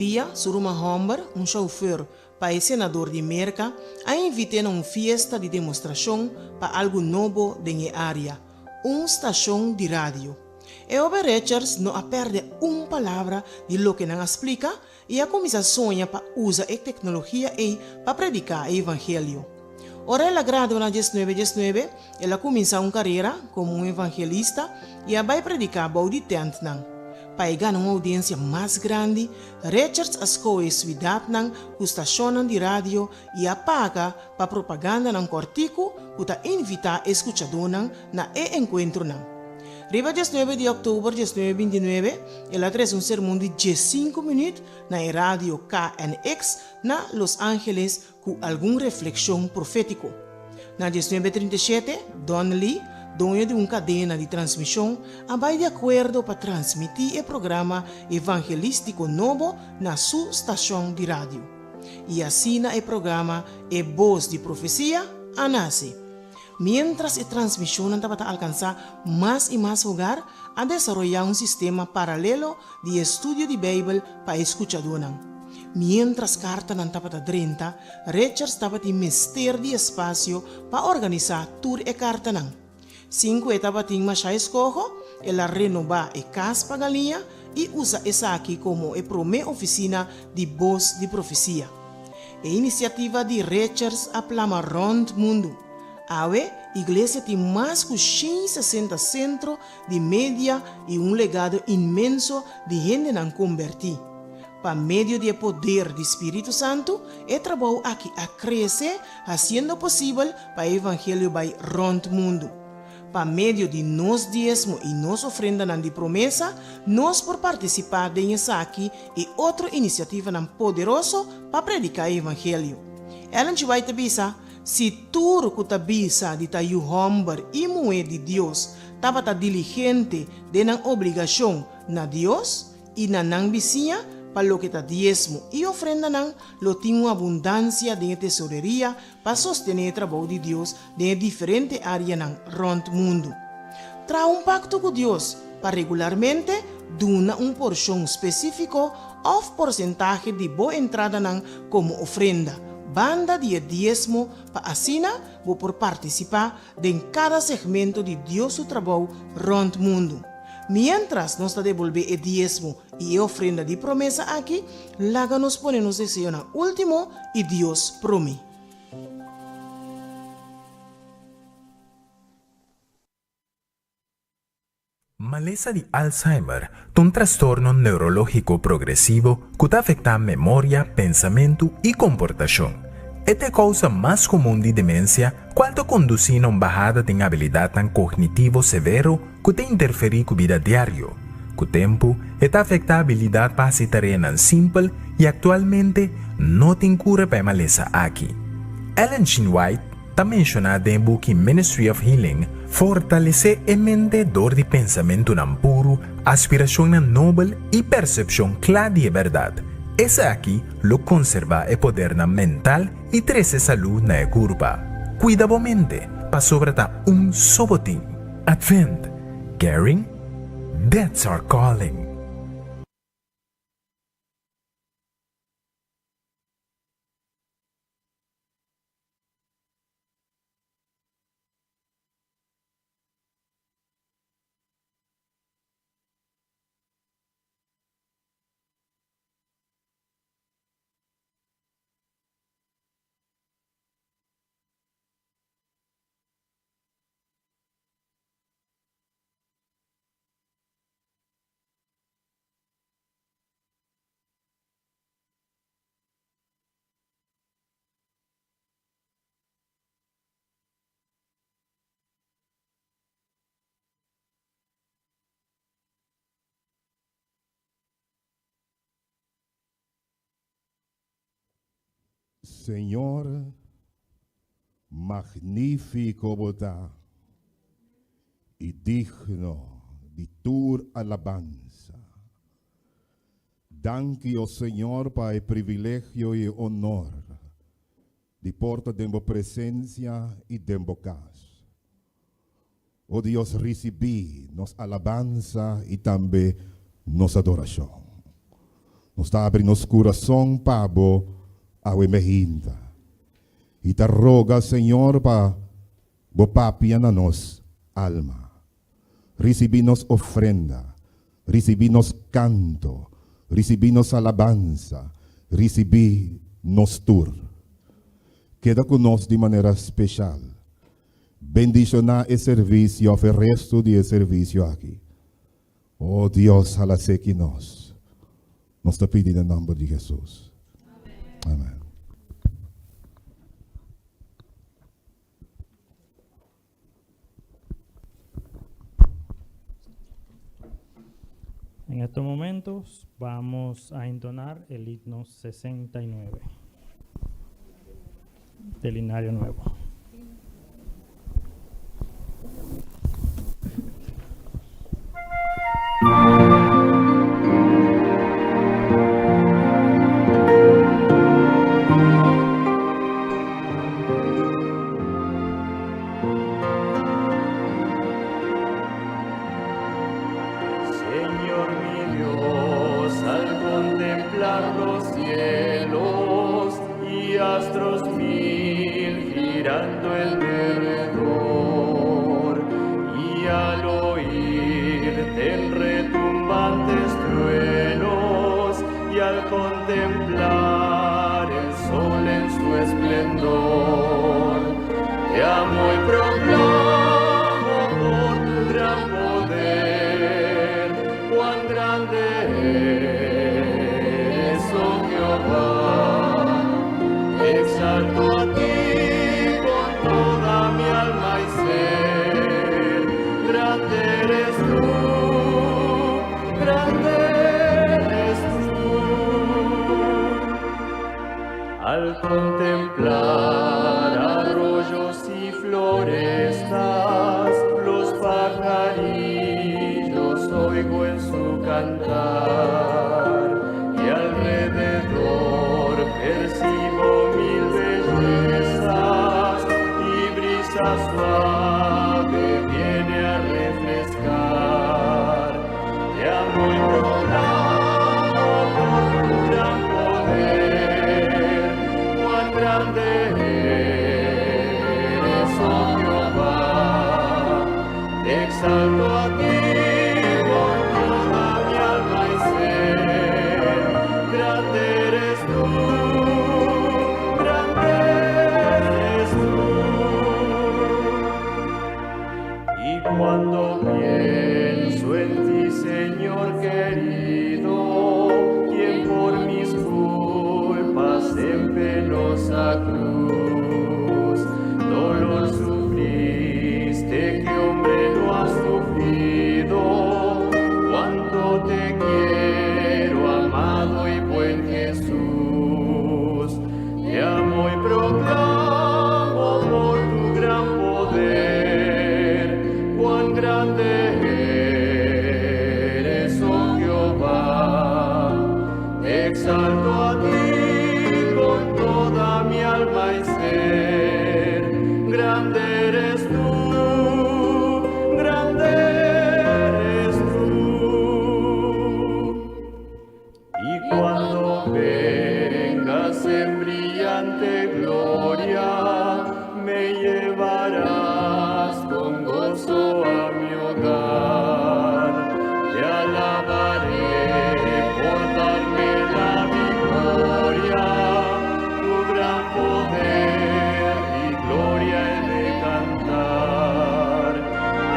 Dia, su ruman hòmber, un shoufer pa e senador di Merka, a invit'é na un fiesta di demostrashon pa algu nobo den e área, un stashon di radio. E hoben Richards no a pèrdè un palabra di loke nan a splika i a kuminsá soña pa usa e teknologia ei pa prediká e evangelio. Ora el a gradua na diesnuebe diesnuebe, el a kuminsá un karera komo un evangelista i a bai prediká bou di tèntnan. Pa e gana un oudiensia mas grandi, Richards a skohe suidatnan ku stashonnan di radio i a paga pa propagandanan kòrtiku ku ta invitá e skuchadónan na e enkuentronan. Riba diesnuebe di òktober diesnuebe bintinuebe, el a trese un sermon di diesinku minüt na e radio KNX na Los Angeles ku algun reflekshon profétiko. Na diesnuebe trinta i shete, Donnelly, doño di un kadena di transmishon, a bai di akuerdo pa transmití e programa evangelístiko nobo na su stashon di radio. I asina e programa E Bos di Profesia a nase. Miéntras e transmishonnan tabata alkansá mas i mas hogar, a desaroyá un sistema paralelo di estudio di Beibel pa e skuchadónan. Miéntras kartanan tabata drenta, Richards tabatin mester di espasio pa organisá tur e kartanan. Sin ku e tabatin mashá eskoho, el a renobá e kas pa galiña i usa esaki komo e promé ofisina di Bos di Profesia. E inisiativa di Richards a plama rònt mundu. Awe, iglesia tin mas ku 160 sentro di media i un legado inmenso di hendenan kombertí. Pa medio di e poder di Spiritu Santu, e trabou aki a krese, hasiendo posibel pa e evangelio bai rònt mundu. Pa medio di nos diesmo i nos ofrendanan di promesa, nos por partisipá den esaki i otro inisiativanan poderoso pa prediká e evangelio. Ellen G. White ta bisa, Si tur ku ta bisa di ta yu hòmber i muhé di Dios tabata diligente den nan obligashon na Dios i na nan bisiña pa loke ta diesmo i ofrendanan, lo tin un abundansia den e tesoreria pa sostené e trabou di Dios den e diferente áreanan rònt mundu. Traha un pakto ku Dios pa regularmente duna un porshon spesífiko òf porsentahe di bo entradanan komo ofrenda, banda di e diesmo pa asina bo por partisipá den kada segmento di Dios su trabou rònt mundu. Miéntras nos ta debolbé e diesmo i e ofrenda di promesa aki, laga nos pone nos deseonan último i Dios promé. Malesa di Alzheimer ta un trastorno neurológiko progresivo ku ta afektá memoria, pensamentu i komportashon. E ta e kousa mas komun di demensia, kual ta kondusí na un bahada den abilidatnan kognitivo severo ku ta interferí ku bida diario. Ku tempu, e ta afektá abilidat pa hasi tareanan simpel i aktualmente no tin kura pa e malesa aki. Ellen G. White ta menshoná den e buki Ministry of Healing, Fortalesé e mente dor di pensamentunan puru, aspirashonnan nobel i persepshon kla di e bèrdat. Esaki lo konservá e podernan mental i trese salú na e kurpa. Kuida bo mente, pasobra ta un so bo tin. Advent, Caring? That's our calling! Señor, magnífiko bo ta i digno di tur alabansa. Danki, o Señor, pa e privilegio i e honor di por ta den bo presensia i den bo kas. O Dios, risibí nos alabansa i tambe nos adorashon. Nos ta abri nos kurason pa Bo awe mehinta i ta roga, Señor, pa Bo papia na nos alma. Risibí nos ofrenda, risibí nos kanto, risibí nos alabansa, risibí nos tur. Keda ku nos di manera speshal. Bendishoná e servisio òf e restu di e servisio aki. O Dios, hala seki nos. Nos ta pidi den nòmber di Hesus. Amèn. En estos momentos vamos a entonar el himno 69 del Himnario Nuevo. Señor mi Dios, al contemplar los cielos y astros mil girando el derredor, y al oírte en retumbantes truenos, y al contemplar el sol en su esplendor, te amo y proclamo por tu gran poder, cuán grande eres, oh Jehová. Te exalto a ti con toda mi alma y ser, grande eres tú, grande eres tú. Al contemplar arroyos y florestas, los pajarillos oigo en su cantar, y alrededor percibo mil bellezas, y brisa suave viene a refrescar. Te amo y proclamo por tu gran poder, cuán grande eres, oh Jehová. Te exalto a ti con toda mi alma y ser, grande eres tú, grande eres tú. Y cuando pienso en ti, Señor querido, quien por mis culpas en penosa cruz, dolor sufriste que hombre no ha sufrido, cuánto te quiero, amado y buen Jesús. Te amo y proclamo por tu gran poder, cuán grande eres, oh Jehová. Te exalto a ti con toda mi alma y ser, grande eres tú, grande eres tú. Y cuando vengas en brillante gloria, me llevarás con gozo a mi hogar. Te alabaré por darme la victoria, tu gran poder y gloria he de cantar.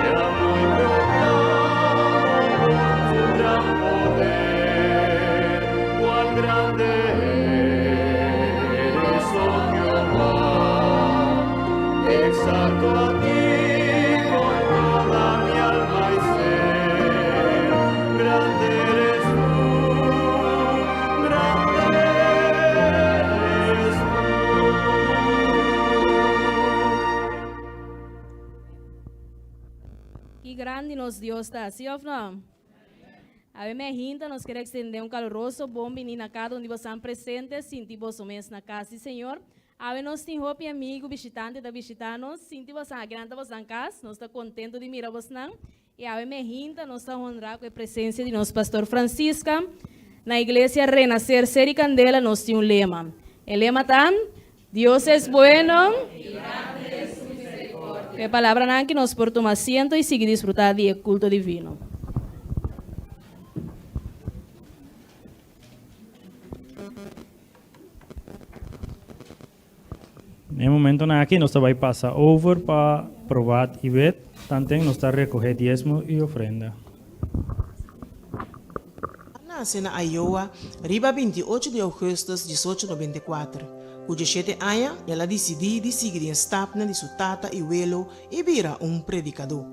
Te amo y proclamo por tu gran poder, cuán grande eres, oh Jehová. Te exalto a ti con toda mi alma y ser, grande eres tú, grande eres tú. Ki grandi nos Dios ta, si òf no? Awe mainta nos ke ekstendé un kaluroso bon biní na kada un di boso presente, sinti boso mes na kas di Señor. Awe nos tin hopi amigu bishitante ta bishitá nos, sinti boso aki ta boso kas, nos ta kontentu di mira boso. I awe mainta nos ta honrá ku e presensia di nos pastor Francisca. Na Iglesia Renacer Seri Candela nos tin un lema. E lema ta, Dios es bueno y grande es su misericordia. Ku e palabranan aki nos por tuma asiento y sigui disfruta di e culto divino. Na e momentonan aki nos ta bai pasa over pa Probat i Wet, tanten nos ta rekohé diesmo i ofrenda. A nase na Iowa riba 28 di ougùstùs 1894. Ku 17 aña el a disidí di sigui den stapnan di su tata i welo i bira un predikadó.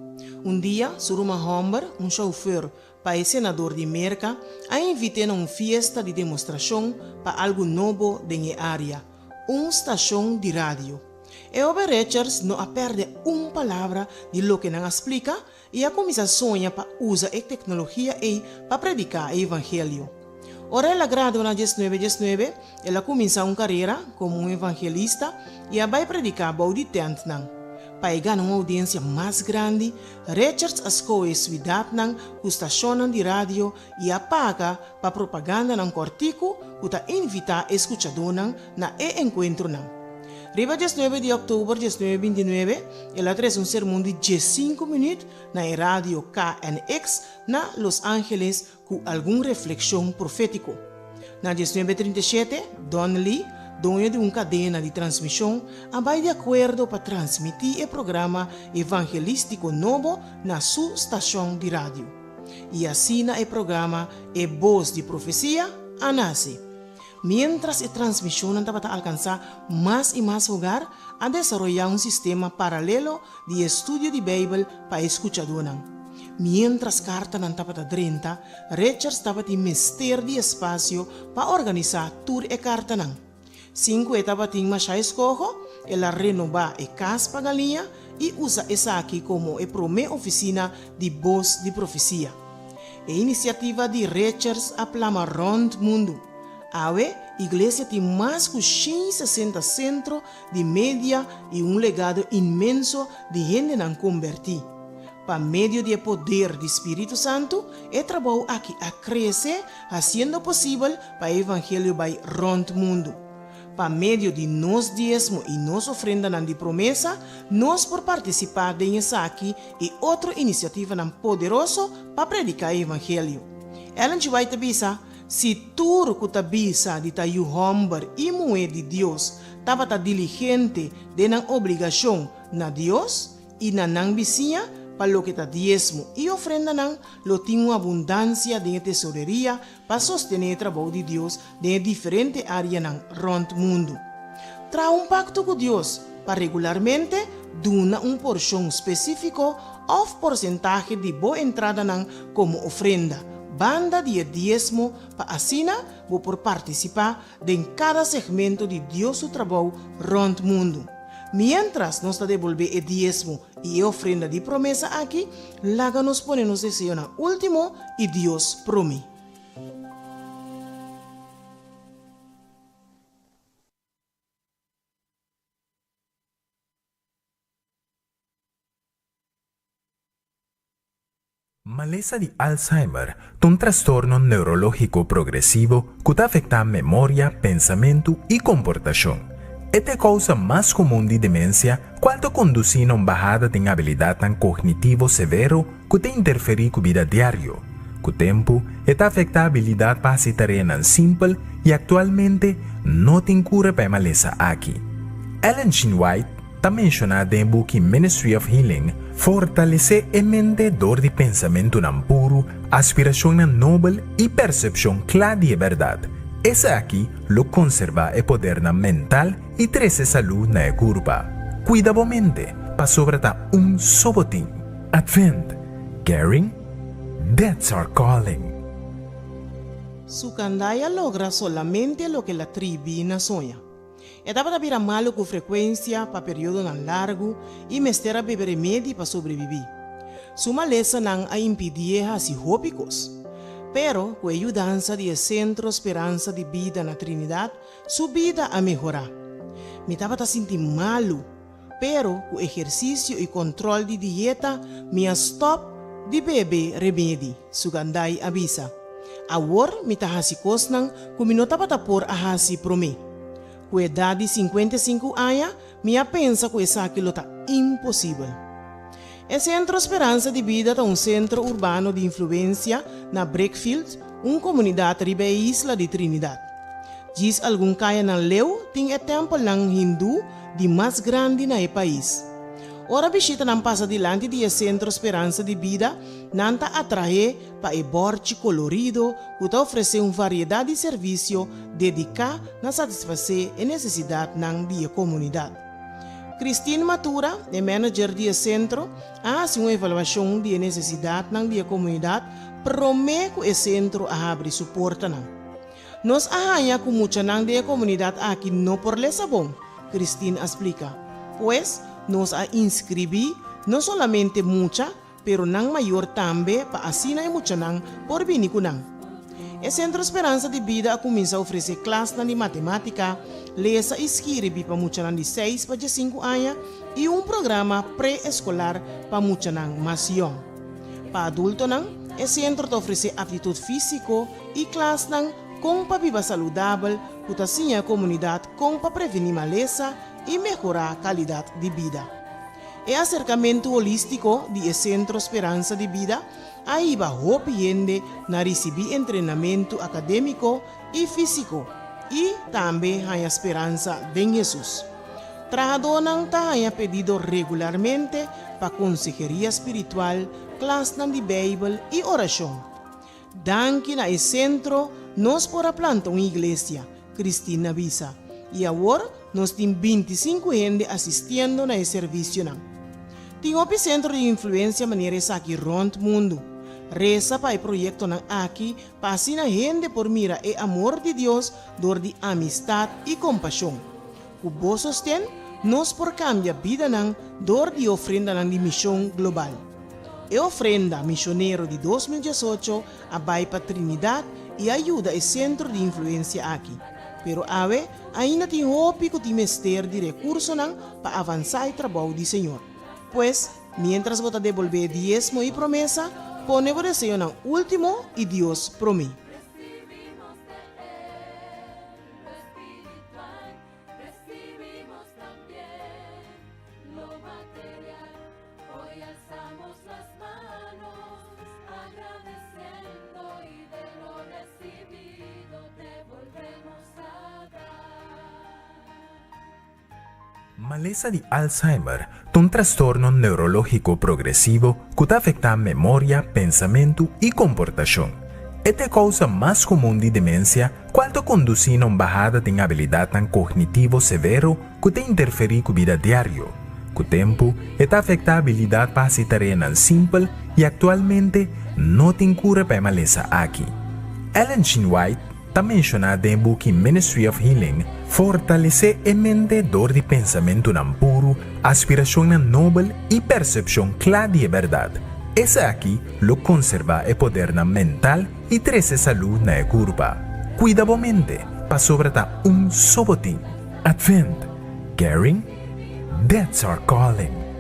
Un dia su ruman hòmber, un shoufer pa e senador di Merka, a invit'é na un fiesta di demostrashon pa algu nobo den e área, un stashon di radio. E hoben Richards no a pèrdè un palabra di loke nan a splika i a kuminsá soña pa usa e teknologia ei pa prediká e evangelio. Ora el a gradua na diesnuebe diesnuebe, el a kuminsá un karera komo un evangelista i a bai prediká bou di tèntnan. Pa e gana un oudiensia mas grandi, Richards a skohe suidatnan ku stashonnan di radio i a paga pa propagandanan kòrtiku ku ta invitá e skuchadónan na e enkuentronan. Riba diesnuebe di òktober diesnuebe bintinuebe, el a trese un sermon di diesinku minüt na e radio KNX na Los Angeles ku algun reflekshon profétiko. Na diesnuebe 37, Don Lee, doño di un kadena di transmishon, a bai di akuerdo pa transmití e programa evangelístiko nobo na su stashon di radio. I asina e programa E Bos di Profesia a nase. Miéntras e transmishonnan tabata alkansá mas i mas hogar, a desaroyá un sistema paralelo di estudio di Beibel pa e skuchadónan. Miéntras kartanan tabata drenta, Richards tabatin mester di espasio pa organisá tur e kartanan. Sin ku e tabatin mashá eskoho, el a renobá e kas pa galiña i usa esaki komo e promé ofisina di Bos di Profesia. E inisiativa di Richards a plama rònt mundu. Awe, iglesia tin mas ku 160 sentro di media i un legado inmenso di hendenan kombertí. Pa medio di e poder di Spiritu Santu, e trabou aki a krese, hasiendo posibel pa e evangelio bai rònt mundu. Pa medio di nos diesmo i nos ofrendanan di promesa, nos por partisipá den esaki i otro inisiativanan poderoso pa prediká e evangelio. Ellen G. White ta bisa, Si tur ku ta bisa di ta yu hòmber i muhé di Dios tabata diligente den nan obligashon na Dios i na nan bisiña pa loke ta diesmo i ofrendanan, lo tin un abundansia den e tesoreria pa sostené e trabou di Dios den e diferente áreanan rònt mundu. Traha un pakto ku Dios pa regularmente duna un porshon spesífiko òf porsentahe di bo entradanan komo ofrenda, banda di e diesmo pa asina bo por partisipá den kada segmento di Dios su trabou rònt mundu. Miéntras nos ta debolbé e diesmo i e ofrenda di promesa aki, laga nos pone nos deseonan último i Dios promé. Malesa di Alzheimer ta un trastorno neurológiko progresivo ku ta afektá memoria, pensamentu i komportashon. E ta e kousa mas komun di demensia kual ta kondusí na un bahada den abilidatnan kognitivo severo ku ta interferí ku bida diario. Ku tempu, e ta afektá abilidat pa hasi tareanan simpel i aktualmente no tin kura pa e malesa aki. Ellen G. White ta menshoná den e buki Ministry of Healing, Fortalesé e mente dor di pensamentunan puru, aspirashonnan nobel i persepshon kla di e bèrdat. Esaki lo konservá e podernan mental i trese salú na e kurpa. Kuida bo mente, pasobra ta un so bo tin. Advent, Caring? That's our calling. Sukandai a logra solamente loke el a tribi na soña. E tabata bira malu ku frekuensia pa periodonan largu i mester a bebe remedi pa sobrebibí. Su malesanan a impidié hasi hopi kos. Pero ku e yudansa di e Sentro Speransa di Bida na Trinidad, su bida a mehorá. Mi tabata sinti malu, pero ku ehersisio i kòntròl di dieta mi a stòp di bebe remedi, Sugandai a bisa. Awor mi ta hasi kosnan ku mi no tabata por a hasi promé. Ku edat di 55 aña mi a pensa ku esaki lo ta imposibel. E Sentro Speransa di Bida ta un sentro urbano di influensia na Brickfield, un komunidat riba e isla di Trinidad. Djis algun kayanan leu tin e tèmpelnan hindú di mas grandi na e pais. Ora bishitanan pasa dilanti di e Sentro Speransa di Bida, nan ta atraé pa e bòrchi kolorido ku ta ofresé un variedat di servisio dediká na satisfasé e nesesidatnan di e komunidat. Christine Matura, e manager di e sentro, a hasi un evaluashon di e nesesidatnan di e komunidat promé ku e sentro a habri su portanan. Nos a haña ku muchanan den e komunidat aki no por lesa bon, Christine a splika. Pues, nos a inskribí no solamente mucha, pero nan mayor tambe pa asina e muchanan por bini ku nan. E Sentro Speransa di Bida a kuminsá ofresé klasnan di matemátika, lesa i skirbi pa muchanan di seis pa diesinku aña i un programa pre-eskolar pa muchanan mas yòn. Pa adultonan, e sentro ta ofresé aptitut físiko i klasnan kon pa biba saludabel ku ta siña e komunidat kon pa prevení malesa i mehorá kalidat di bida. E aserkamentu holístiko di e Sentro Speransa di Bida a hiba hopi hende na risibí entrenamentu akadémiko i físiko i tambe haña speransa den Hesus. Trahadónan ta haña pedido regularmente pa konseheria spiritual, klasnan di Beibel i orashon. Danki na e sentro nos por a planta un iglesia, Christine a bisa, i awor nos tin 25 hende asistiendo na e servisionan. Tin hopi sentro di influensia manera esaki rònt mundu. Resa pa e proyektonan aki pa asina hende por mira e amor di Dios dor di amistat i kompashon. Ku bo sosten, nos por kambia bidanan dor di ofrendanan di mishon global. E ofrenda mishonero di 2018 a bai pa Trinidad i a yuda e sentro di influensia aki. Pero awe, ainda tin hopi ku tin mester di rekursonan pa avansá e trabou di Señor. Pues, miéntras bo ta debolbé diesmo i promesa, pone bo deseonan último i Dios promé. Malesa di Alzheimer ta un trastorno neurológiko progresivo ku ta afektá memoria, pensamentu i komportashon. E ta e kousa mas komun di demensia, kual ta kondusí na un bahada den abilidatnan kognitivo severo ku ta interferí ku bida diario. Ku tempu, e ta afektá abilidat pa hasi tareanan simpel i aktualmente no tin kura pa e malesa aki. Ellen G. White ta menshoná den e buki Ministry of Healing, Fortalesé e mente dor di pensamentunan puru, aspirashonnan nobel i persepshon kla di e bèrdat. Esaki lo konserbá e podernan mental i trese salú na e kurpa. Kuida bo mente, pasobra ta un so bo tin. Advent, Caring? That's our calling.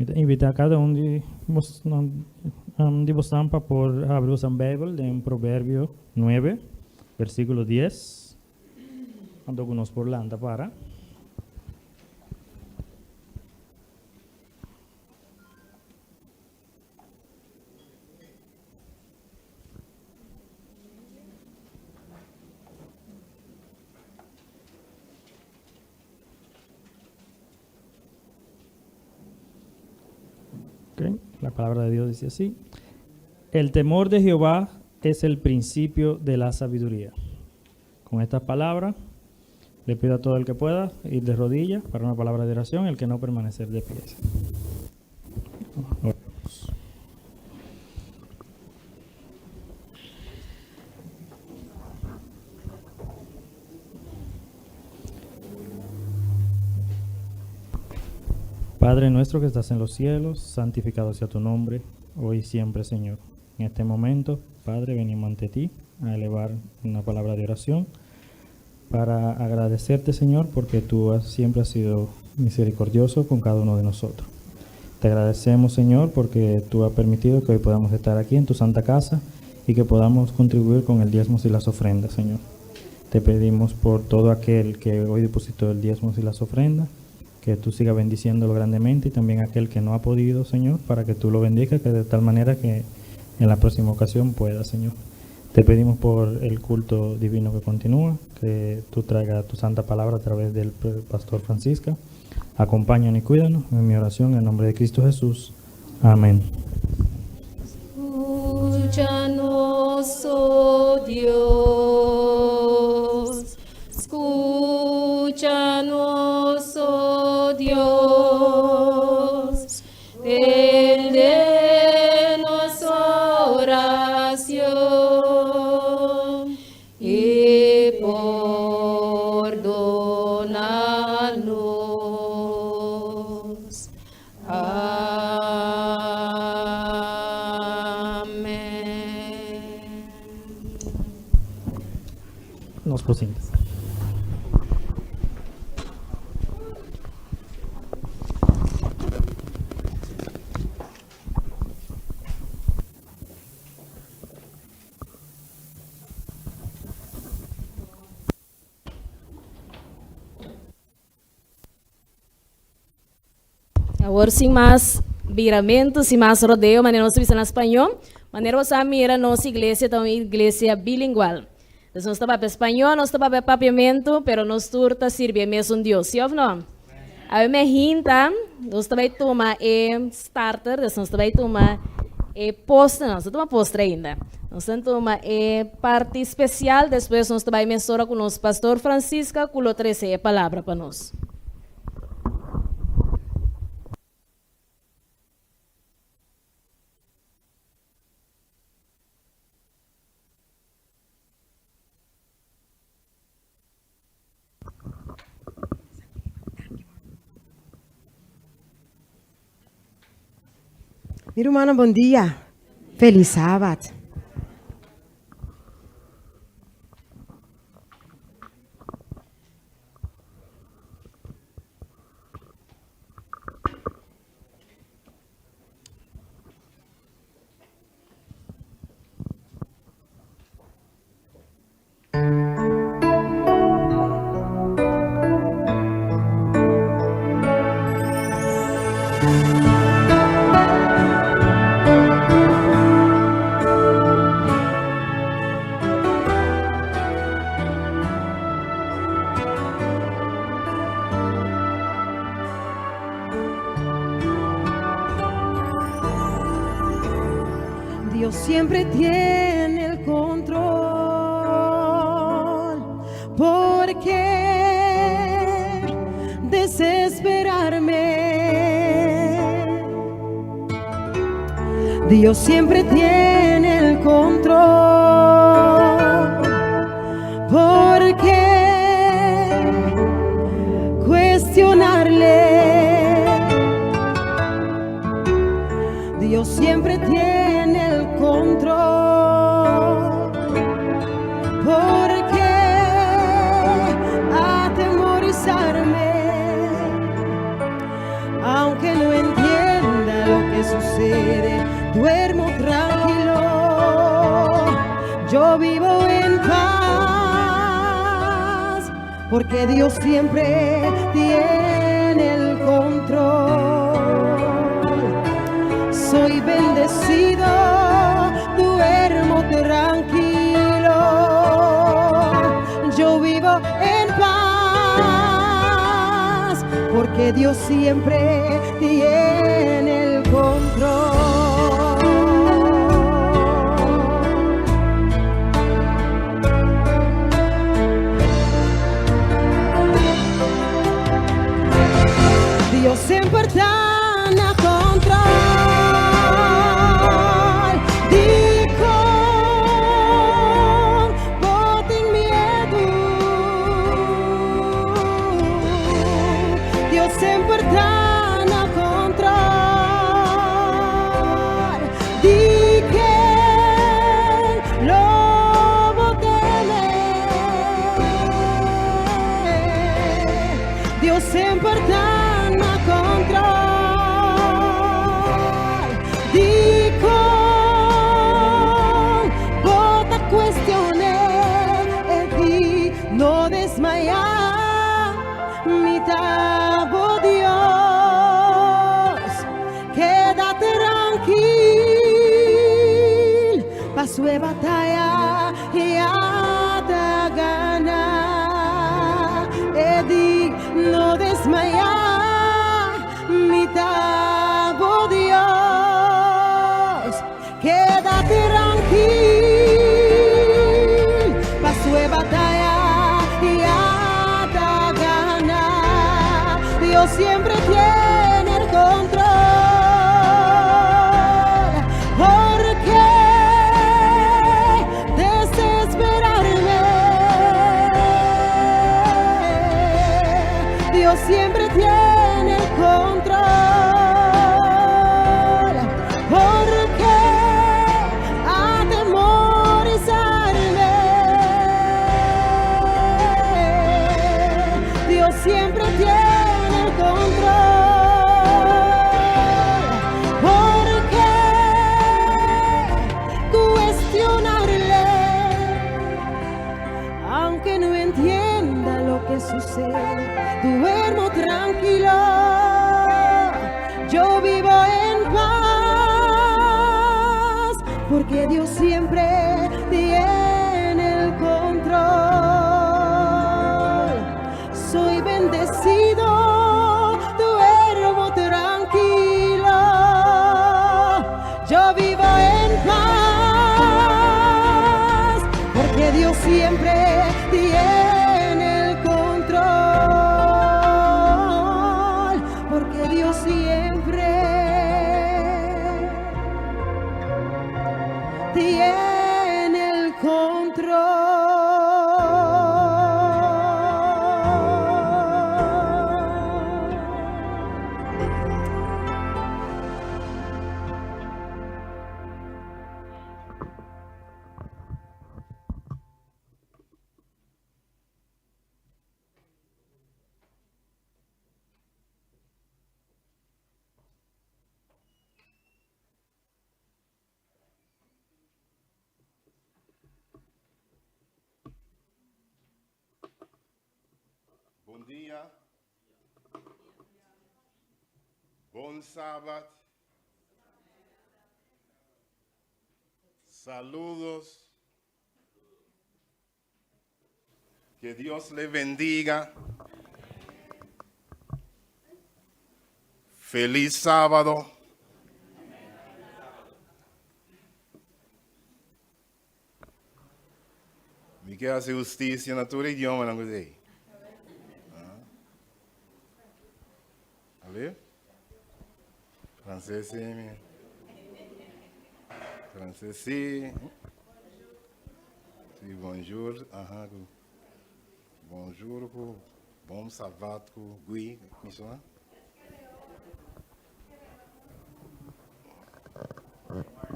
Mi ta invitá kada un di bosnan di bosnan pa por habri bosan Beibel den Proverbio 9, versíkulo 10. Anto ku nos por lanta para. La palabra de Dios dice así. El temor de Jehová es el principio de la sabiduría. Con estas palabras. Le pido a todo el que pueda ir de rodillas para una palabra de oración, el que no permanecer de pies. Oremos. Padre nuestro que estás en los cielos, santificado sea tu nombre, hoy y siempre, Señor. En este momento, Padre, venimos ante ti a elevar una palabra de oración para agradecerte, Señor, porque tú has, siempre has sido misericordioso con cada uno de nosotros. Te agradecemos, Señor, porque tú has permitido que hoy podamos estar aquí en tu santa casa y que podamos contribuir con el diezmo y las ofrendas, Señor. Te pedimos por todo aquel que hoy depositó el diezmo y las ofrendas, que tú sigas bendiciéndolo grandemente y también aquel que no ha podido, Señor, para que tú lo bendigas, que de tal manera que en la próxima ocasión pueda, Señor. Te pedimos por el culto divino que continúa, que tú traigas tu santa palabra a través del pastor Francisca. Acompáñanos y cuídanos en mi oración en nombre de Cristo Jesús. Amén. Escúchanos, oh Dios. Escúchanos, oh Dios. Tende nos oración y perdónanos. Amén. Nos pusimos. Awor sin mas biramento, sin mas rodeo, manera nos ta bisa na spañó, manera bo sa mira nos iglesia ta un iglesia bilingual. Entonces nos ta papia spañó, nos ta papia papiamento, pero nos tur ta sirbi e mesun Dios, sí of no? Awe me hinta, nos ta bai tuma e starter, dus nos ta bai tuma e postre, no, nos ta tuma postre ainda. Nos ta tuma e parti spesial, despues nos ta bai mesora ku nos pastor Francisca ku lo trese e palabra pa nos. Mi rumannan bon dia. Felis Sabat. Dios siempre tiene el control. ¿Por qué desesperarme? Dios siempre tiene el control. ¿Por qué cuestionarle? Dios siempre tiene el control. ¿Por qué atemorizarme? Aunque no entienda lo que sucede, duermo tranquilo. Yo vivo en paz, porque Dios siempre tiene el control. Soy bendecido, duermo tranquilo. Yo vivo en paz, porque Dios siempre tiene el control. Paso e bataya ya ta gana. E di no desmaya, mi ta bo Dios. Keda trankil, paso e bataya ya ta gana. Dios siempre tiene el control. ¿Por qué desesperarme? Dios siempre tiene el control. ¿Por qué atemorizarme? Dios siempre tiene el control. ¿Por qué cuestionarle? Aunque no entienda lo que sucede, duermo tranquilo. Yo vivo en paz, porque Dios siempre tiene el control. Soy bendecido, duermo tranquilo. Yo vivo en paz, porque Dios siempre tiene el control. Porque Dios siempre tiene el control. Bon dia. Bon sabat. Saludos. Que Dios le bendiga. Feliz sábado. Mi ke hasi hustisia na tur idiomanan ku ta ei. Ale? Franses sí, mi. Franses sí. Sí, bonjour, aha, ku bonjour ku bon sabat ku gui, mi sona?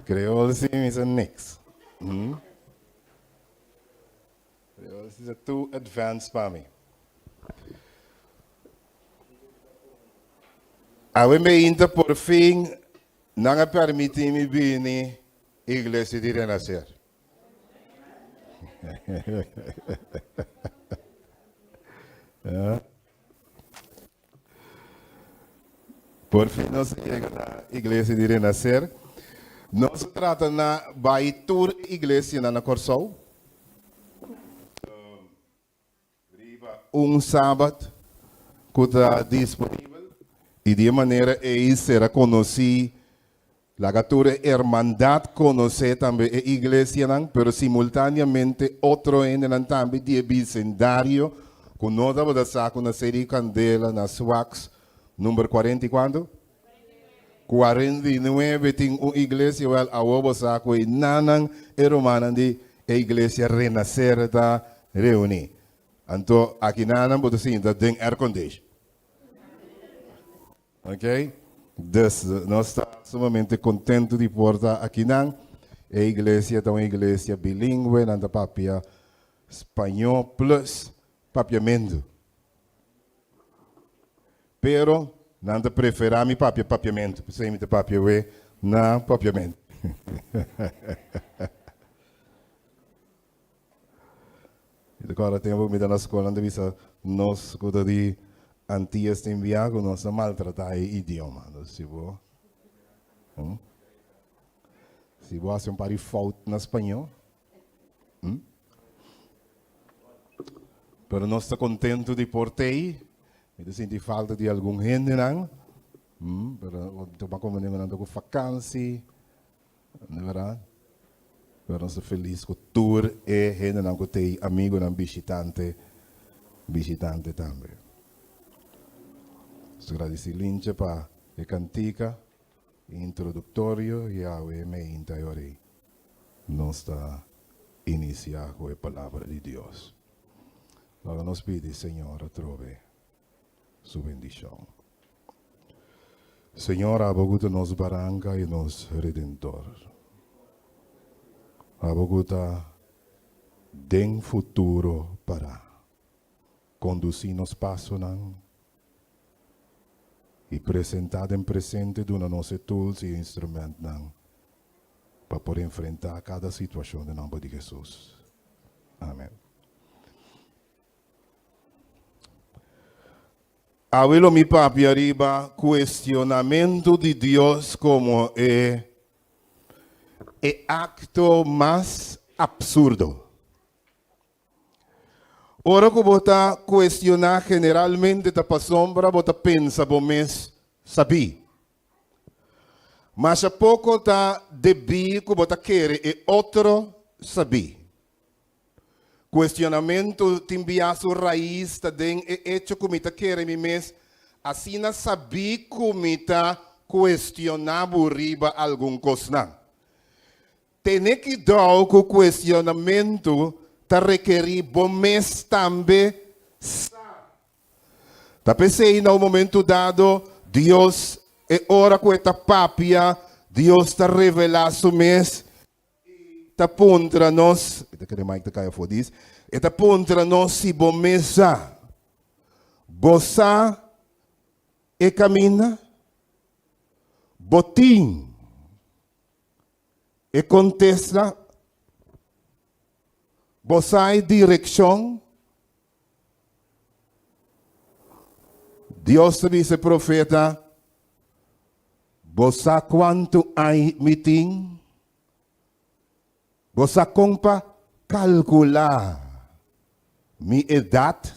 Creol sí, mi sa niks. Mm. Creol sí sa too advanced pa mi. Awe meinta por fin nan a permití mi bini Iglesia di Renacer. Por fin nos a yega na Iglesia di Renacer. Nos a trata na bai tur e iglesianan na Kòrsou. Riba un sabat ku ta disponibel i di e manera ei sera konosí, laga tur e hermandat konosé tambe e iglesianan, pero simultáneamente otro hendenan tambe di e bisendario ku no tabata sa ku na Seri Kandela na Swaks number kuarenta i kuantu? 49 tin un iglesia, wèl awor bo sa ku e nanan e rumannan di e iglesia Renacer ta reuní. Anto aki nanan bo ta sinta den aircondition. Ok, dus nos ta sumamente kontentu di por ta akinan. E iglesia ta un iglesia bilingwe, nan ta papia spañó plus papiamentu. Pero nan ta preferá mi papia papiamentu, p'esei mi ta papia we na papiamentu. Mi ta kòrda tempu ku mi ta na skol nan ta bisa nos ku ta di Antias tin bia ku nos ta maltratá e idioma. Entonces si bo. Si bo hasi un par di fout na spañó. Hm? Pero nos ta kontentu di por t'ei. Mi ta sinti falta di algun hendenan. Hm? Pero ta komprendé ku nan ta ku fakansi. No e berdad? Pero nos ta felis ku tur e hendenan ku t'ei, amigunan, bishitante, bishitante tambe. Nos ta gradisí Lintje pa e kantika introduktorio i awe meinta e ora ei nos ta inisiá ku e Palabra di Dios. Laga nos pidi Señor atrobe su bendishon. Señor, abo ku ta nos baranka i nos Redentor. Abo ku ta den futuro pará. Kondusí nos pasonan i presentá den presente duna nos e tools i e instrumentnan pa por enfrentá kada situashon den nòmber di Hesus. Amen. Awe lo mi papia riba kuestionamentu di Dios komo e e akto mas apsurdo. Ora ku bo ta kuestioná generalmente ta pasobra bo ta pensa bo mes sabí. Masha poko ta debí ku bo ta kere e otro sabí. Kuestionamentu tin bia su rais ta den e echo ku mi ta kere mi mes asina sabí ku mi ta kuestioná bo riba algun kosnan. Tene kidou ku kuestionamentu ta rekerí bo mes tambe sa. Ta p'esei na un momentu dado Dios e ora ku e ta papia Dios ta revelá su mes E ta puntra nos, e ta kere Mike ta kai afó dis, e ta puntra nos si bo mes sa. Bo sa e kaminda? Bo tin e kontesta? Bo sa e direkshon? Dios ta bisa e profeta, Bo sa kuantu ai mi tin? Bo sa kon pa kalkulá mi edat?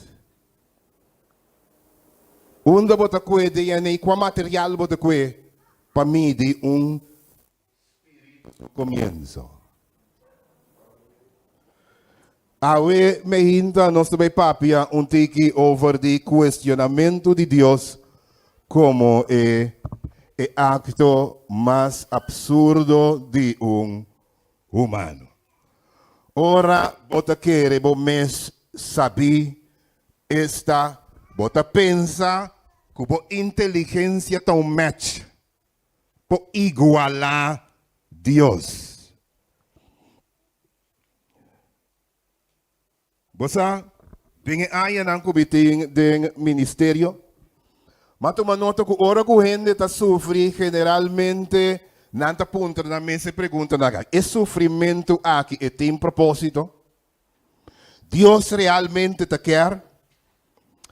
Unda bo ta kue DNA? Kua material bo ta kue pa midi un Spiritu su komienso. Awe meinta nos ta bay papia un tiki over di kuestionamentu di Dios komo e e akto mas absurdo di un humano. Ora bo ta kere bo mes sabí, esta bo ta pensa ku bo inteligensia ta un match por igualá Dios. Bo sa, den e añanan ku mi tin den ministerio, m'a tuma nota ku ora ku hende ta sufri, generalmente nan ta puntra nan mes e preguntanan aki, E sufrimentu aki e tin propósito? Dios realmente ta kier?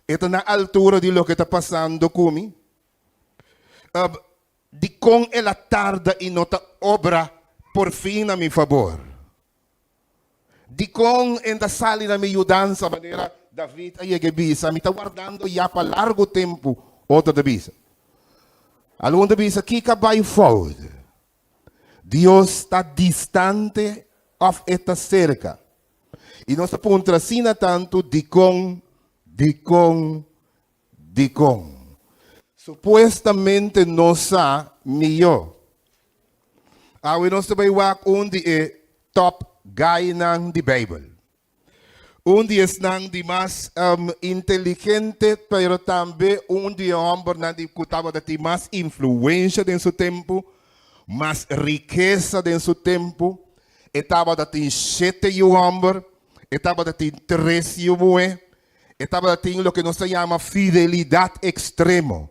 E ta na altura di loke ta pasando ku mi? Dikon el a tarda i no ta obra por fin na mi fabor? Dikon e ta sali na mi yudansa manera David a yega e bisa, Mi ta wardando ya pa largu tempu? Otro ta bisa. Algun ta bisa, Kiko a bai fout? Dios ta distante òf e ta serka? I nos ta puntra asina tantu, Dikon, dikon, Dikon? Supuestamente nos sa mihó. Awe nos ta bai wak un di e top guynan di Beibel. Un di esnan di mas inteligente, pero tambe un di e hòmbernan di ku tabata tin mas influensha den su tempu, mas rikesa den su tempu. E tabata tin shete yu hòmber, e tabata tin tres yu muhé. E tabatin loke nos ta yama fidelidat ekstremo.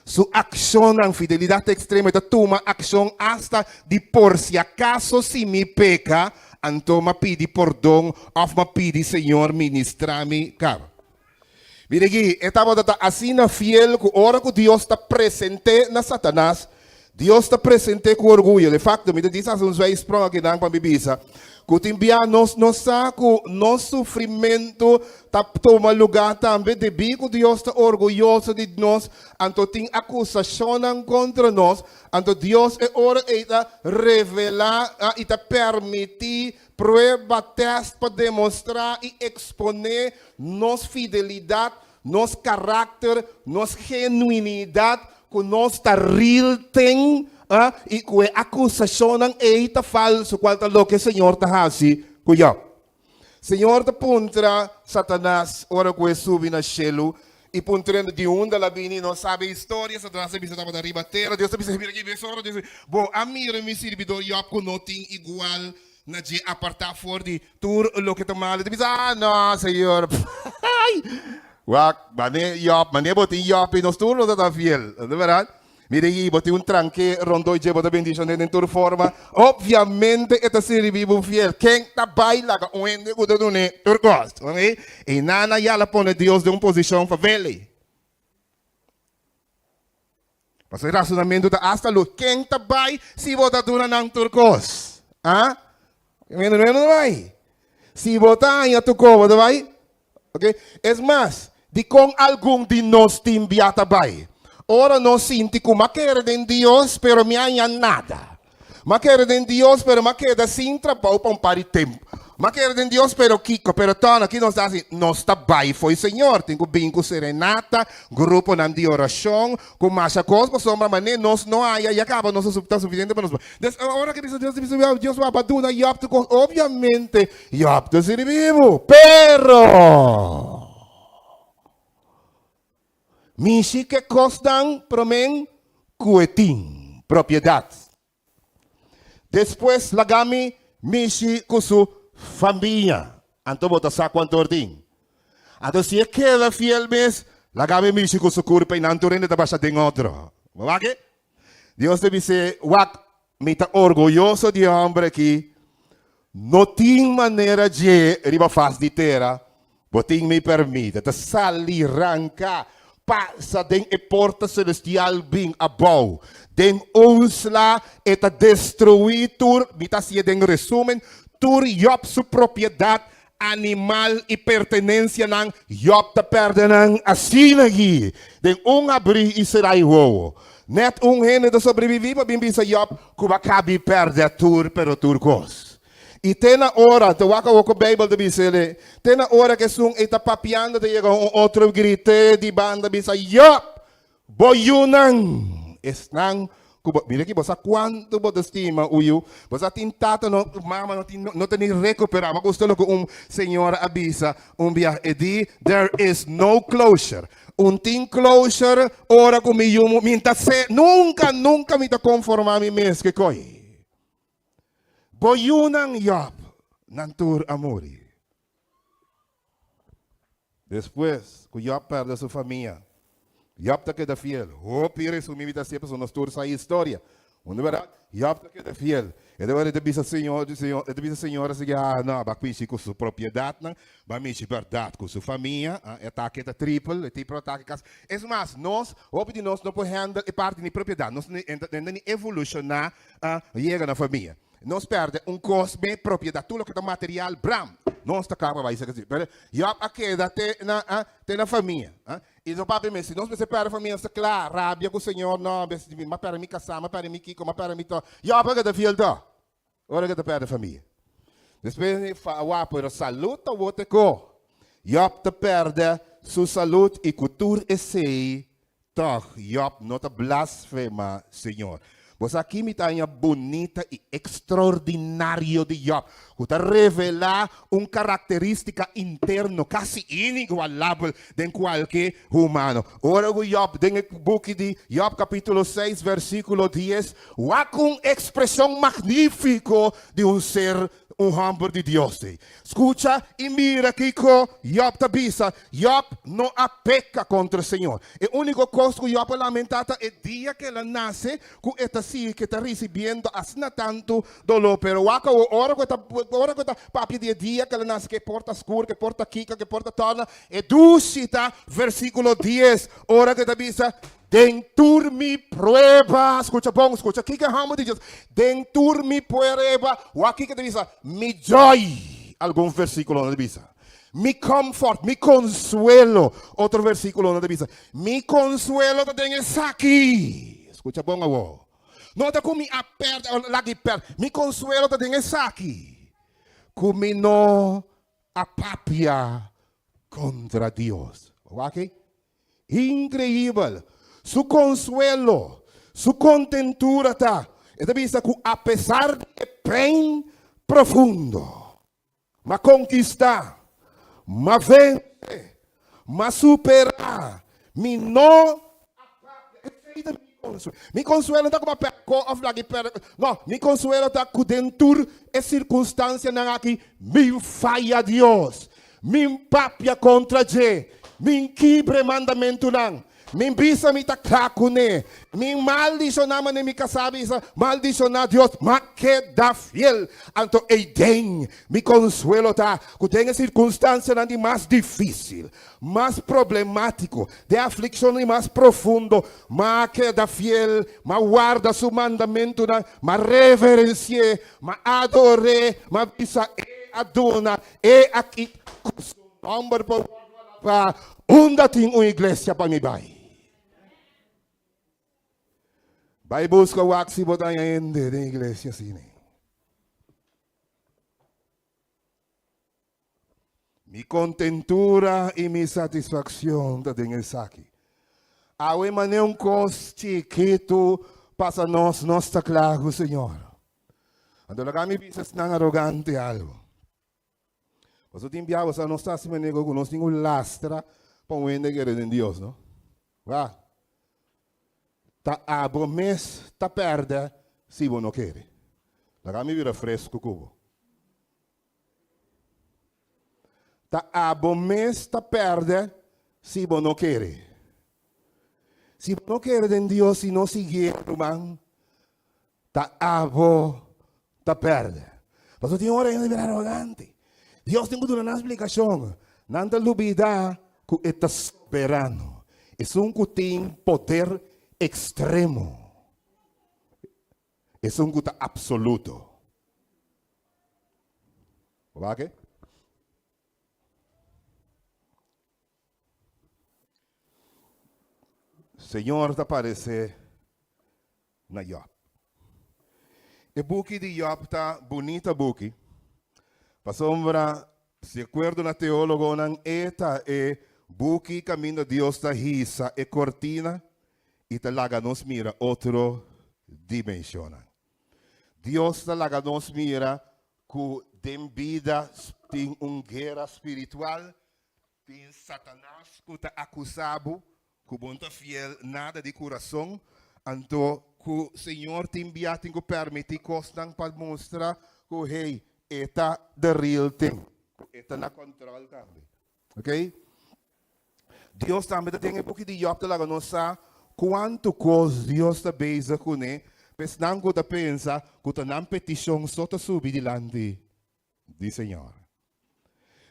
Su akshonnan, fidelidat ekstremo, e ta tuma akshon asta di por si akaso si mi peka, anto m'a pidi pordon òf m'a pidi Señor ministrá mi kaba. Mira aki, e tabata ta asina fiel ku ora ku Dios ta present'é na Satanas, Dios ta present'é ku orguyo. De fakto, mi ta djis hasi un zwijsprong akinan pa mi bisa ku tin bia nos no sa ku nos sufrimentu ta tuma lugá tambe debí ku Dios ta orguyoso di nos, anto tin akusashonnan kontra nos, anto Dios e ora ei ta revelá i ta permití prueba, tèst, pa demostrá i eksponé nos fidelidat Nos karakter, nos genuinidat, ku nos ta real thing, ah, i ku e akusashonnan ei ta falsu, kual ta loke Señor ta hasi ku Job. Señor ta puntra Satanas ora ku e subi na shelu i puntr'é di unda el a bini. Nos sabi e historia, Satanas a bisa tabata riba tera. Dios ta bisa, mira ki bes ora Dios a bisa, Bo a mira mi sirbidor Job ku no tin igual na dje apartá for di tur loke ta malu, ta bisa, Ah, no, Señor. Ai! Wak, mane Job, mane bo tin Job i nos tur lo ta ta fiel. No ta bèrdat? Mira ei, bo tin un tranke rondó dje, bo ta bendishon'é den tur forma. Opviamente e ta sirbi bo fiel. Ken ta bai laga un hende ku ta dun'é tur kos? Oké? I nan a yala pone Dios den un posishon favele. Pasobra e rasonamentu ta asta lo ken ta bai si bo ta duna nan tur kos? A? Meno meno ta bai. Si bo ta haña tur kos bo ta bai? Ok. Es mas, dikon algun di nos tin bia ta bai? Ora nos sinti ku m'a kere den Dios pero mi a haña nada. M'a kere den Dios pero m'a keda sin trabou pa un par di tempu. M'a kere den Dios pero kiko? Pero tòg aki nos ta hasi? Nos ta bai fo'i Señor. Tin ku bin ku serenata, gruponan di orashon, ku masha kos pasobra manera nos no haya ya kaba nos ta sufisiente pa nos. Des ora ke bisa Dios ta bisa Dios wak a duna Job tur kos. Obviamente Job ta sirbi bo. Pero Mishi ke kosnan promen ku e tin propiedat. Despues laga mi mishi ku su famia. Anto bo ta sa kuantu or tin. Anto si e keda fiel mes, laga mi mishi ku su kurpa i nan tur hende ta basha den otro. Bo wak e? Dios ta bis'é, Wak, mi ta orguyoso di e hòmber akí. No tin manera dje riba fas di tera. Bo tin mi pèrmit. E ta sali ranka, pasa den e porta selestial bin abou. Den un sla e ta destruí tur, mi ta hasié den resúmen, tur Jòb su propiedat Animal i pertenensianan Job ta pèrdè nan asina aki den un abrí i será i wowo. Nèt un hende ta sobreviví pa bin bisa Job ku bo a kabi pèrdè tur pero tur kos. I te na ora, ta wak awor ku Beibel ta bisa el'e, te na ora ku esun ei ta papiando ta yega un otro grité di banda bisa, Job! Bo yunan, esnan ku bo, mira aki, bo sa kuantu bo ta stima un yu, bo sa tin tata no, mama no tin, no ta ni rekuperá. Mi a gusta loke un señora a bisa un biaha, e di, There is no closure. Un tin closure ora ku mi yu muri, mi ta se, nunka, nunka mi ta konformá mi mes ke koi. Bo yunan, Job, nan tur a muri. Despues ku Job pèrdè su famia, Job ta keda fiel. Hopi resumí mi ta hasié pasobra nos tur sa e historia. Unda bèrdat? Job ta keda fiel. E ta wòrdu e ta bisa Señor, Señor, e ta bisa Señor así ke, ah, no, b'a kuinshi ku su propiedatnan, b'a mishi bèrdat ku su famia, ah, e atake ta tripel, e tipo atake kas. Es mas, nos, hopi di nos no por handle e parti di propiedat. Nos no ta ni evolushoná, ah, yega na famia. Nos pèrdè un kos me propiedat, tur loke ta material, bram! Nos ta kaba bai saka si. Pero Job a keda te na a te na famia. A I su papia mes, si nos mester pèrdè famia, nos ta kla, rabia ku Señor, no, bes di mi, m'a pèrdè mi kasá, m'a pèrdè mi kiko, m'a pèrdè mi to. Job a keda fiel to, ora ke ta pèrdè famia. Despues di fa wak, pero salud ta wote ko. Job ta pèrdè su salud i ku tur esei Tòg, Jòb no ta blasfema Señor. Bo sa ki mi ta haña bunita i ekstraordinario di Jòb, ku ta revelá un karakterístika interno kasi inigualabel den kualke humano. Ora ku Jòb den e buki di Jòb kapítulo seis versíkulo dies, wak un ekspreshon magnífiko di un ser un hòmber di Dios ei. Skucha i mira kiko Jòb ta bisa. Jòb no a peka kontra Señor. E úniko kos ku Jòb a lamentá ta e dia ku el a nase, ku e ta sigui ku e ta risibiendo asina tantu doló. Pero wak awor, ora ku e ta ora ku e ta papia di e dia ku el a nase, ku e por ta skur, ku e por ta kiko, ku e por ta tòrna, e dushi ta versíkulo dies, ora ku e ta bisa. Den tur mi prueba, skucha bon, skucha kiko e hòmber di Dios, den tur mi prueba, wak kiko e ta bisa, mi joy, algun versíkulonan ta bisa, mi comfort, mi konsuelo, otro versíkulonan ta bisa, mi konsuelo ta den esaki, skucha bon awor, no ta ku mi a pèrdè òf lag'i pèrdè, mi konsuelo ta den esaki, ku mi no a papia kontra Dios. Wak ei? Increibel! Su consuelo, su contentura ta, e ta bisa cu apesar di e pain profundo, m'a conquista, m'a vence, m'a supera, mi no a papia. Esey ta mi consuelo. Mi consuelo no ta cu m'a perde of lag'i perde, no, mi consuelo ta cu den tur e circunstancianan aki mi faya Dios, Min papia kontra dje, min kibra e mandamentunan, min bisa mi ta kla kuné, min maldishoná manera mi kasá bisa maldishoná Dios, m'a keda fiel. Anto eiden mi konsuelo ta ku den e sirkunstansianan di mas difísil, mas problemátiko, den aflikshonnan di mas profundo, m'a keda fiel, m'a warda su mandamentunan, m'a reverensi'é, m'a ador'é, m'a bisa e a duna E aki ku su nomber por wòrdu alabá, unda tin un iglesia pa mi bai? Bai buska wak si bo ta haña hende den iglesia asina. Mi kontentura i mi satisfakshon ta den esaki. Awe manera un kos chikitu pasa nos, nos ta kla ku Señor. Anto laga mi bisa esnan arogante algo. Pasobra tin bia boso no sa si manera ku nos tin un lastra pa un hende kere den Dios, no? Wa. Ta abo mes ta pèrdè si bo no kere. Laga mi bira fresku ku bo. Ta abo mes ta pèrdè si bo no kere. Si bo no kere den Dios i no siguié, ruman, Ta abo ta pèrdè. Pasobra tin ora hende bira arogante. Dios tin ku duna nan splikashon. Nan ta lubidá ku e ta soberano, esun ku tin poder ekstremo, esun ku ta apsoluto. Bo wak e? Señor ta paresé na Job. E buki di Job ta bunita buki, pasobra di akuerdo na teólogonan e ta e buki kaminda Dios ta hisa e kortina i ta laga nos mira otro dimenshonnan. Dios ta laga nos mira ku den bida tin un guera spiritual, tin Satanas ku ta akusá bo Ku bo no ta fiel nada di kurason, anto ku Señor tin bia tin ku permití kosnan pa mustra ku hey, e ta the real thing, ku e ta na kòntròl tambe. Ok? Dios tambe ta den e buki di Job ta laga nos sa kuantu kos Dios ta bezig kuné pa esnan ku ta pensa ku ta nan petishon so ta subi dilanti di Señor.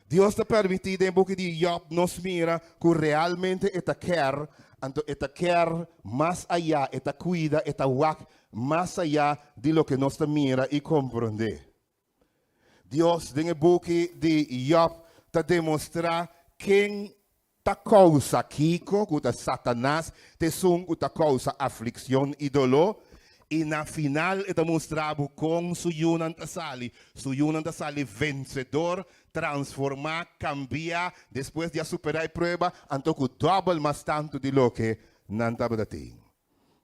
Dios ta permití den e buki di Job nos mira ku realmente e ta kèr, anto e ta kèr mas ayá, e ta kuida, e ta wak mas ayá di loke nos ta mira i komprondé. Dios den e buki di Job ta demostrá ken ta kousa kiko, ku ta Satanas ta esun ku ta kousa aflikshon i doló, i na final e ta mustra bo kon su yunan ta sali. Su yunan ta sali vensedor, transformá, kambiá, despues di a superá e prueba, anto ku dòbel mas tantu di loke nan tabata tin.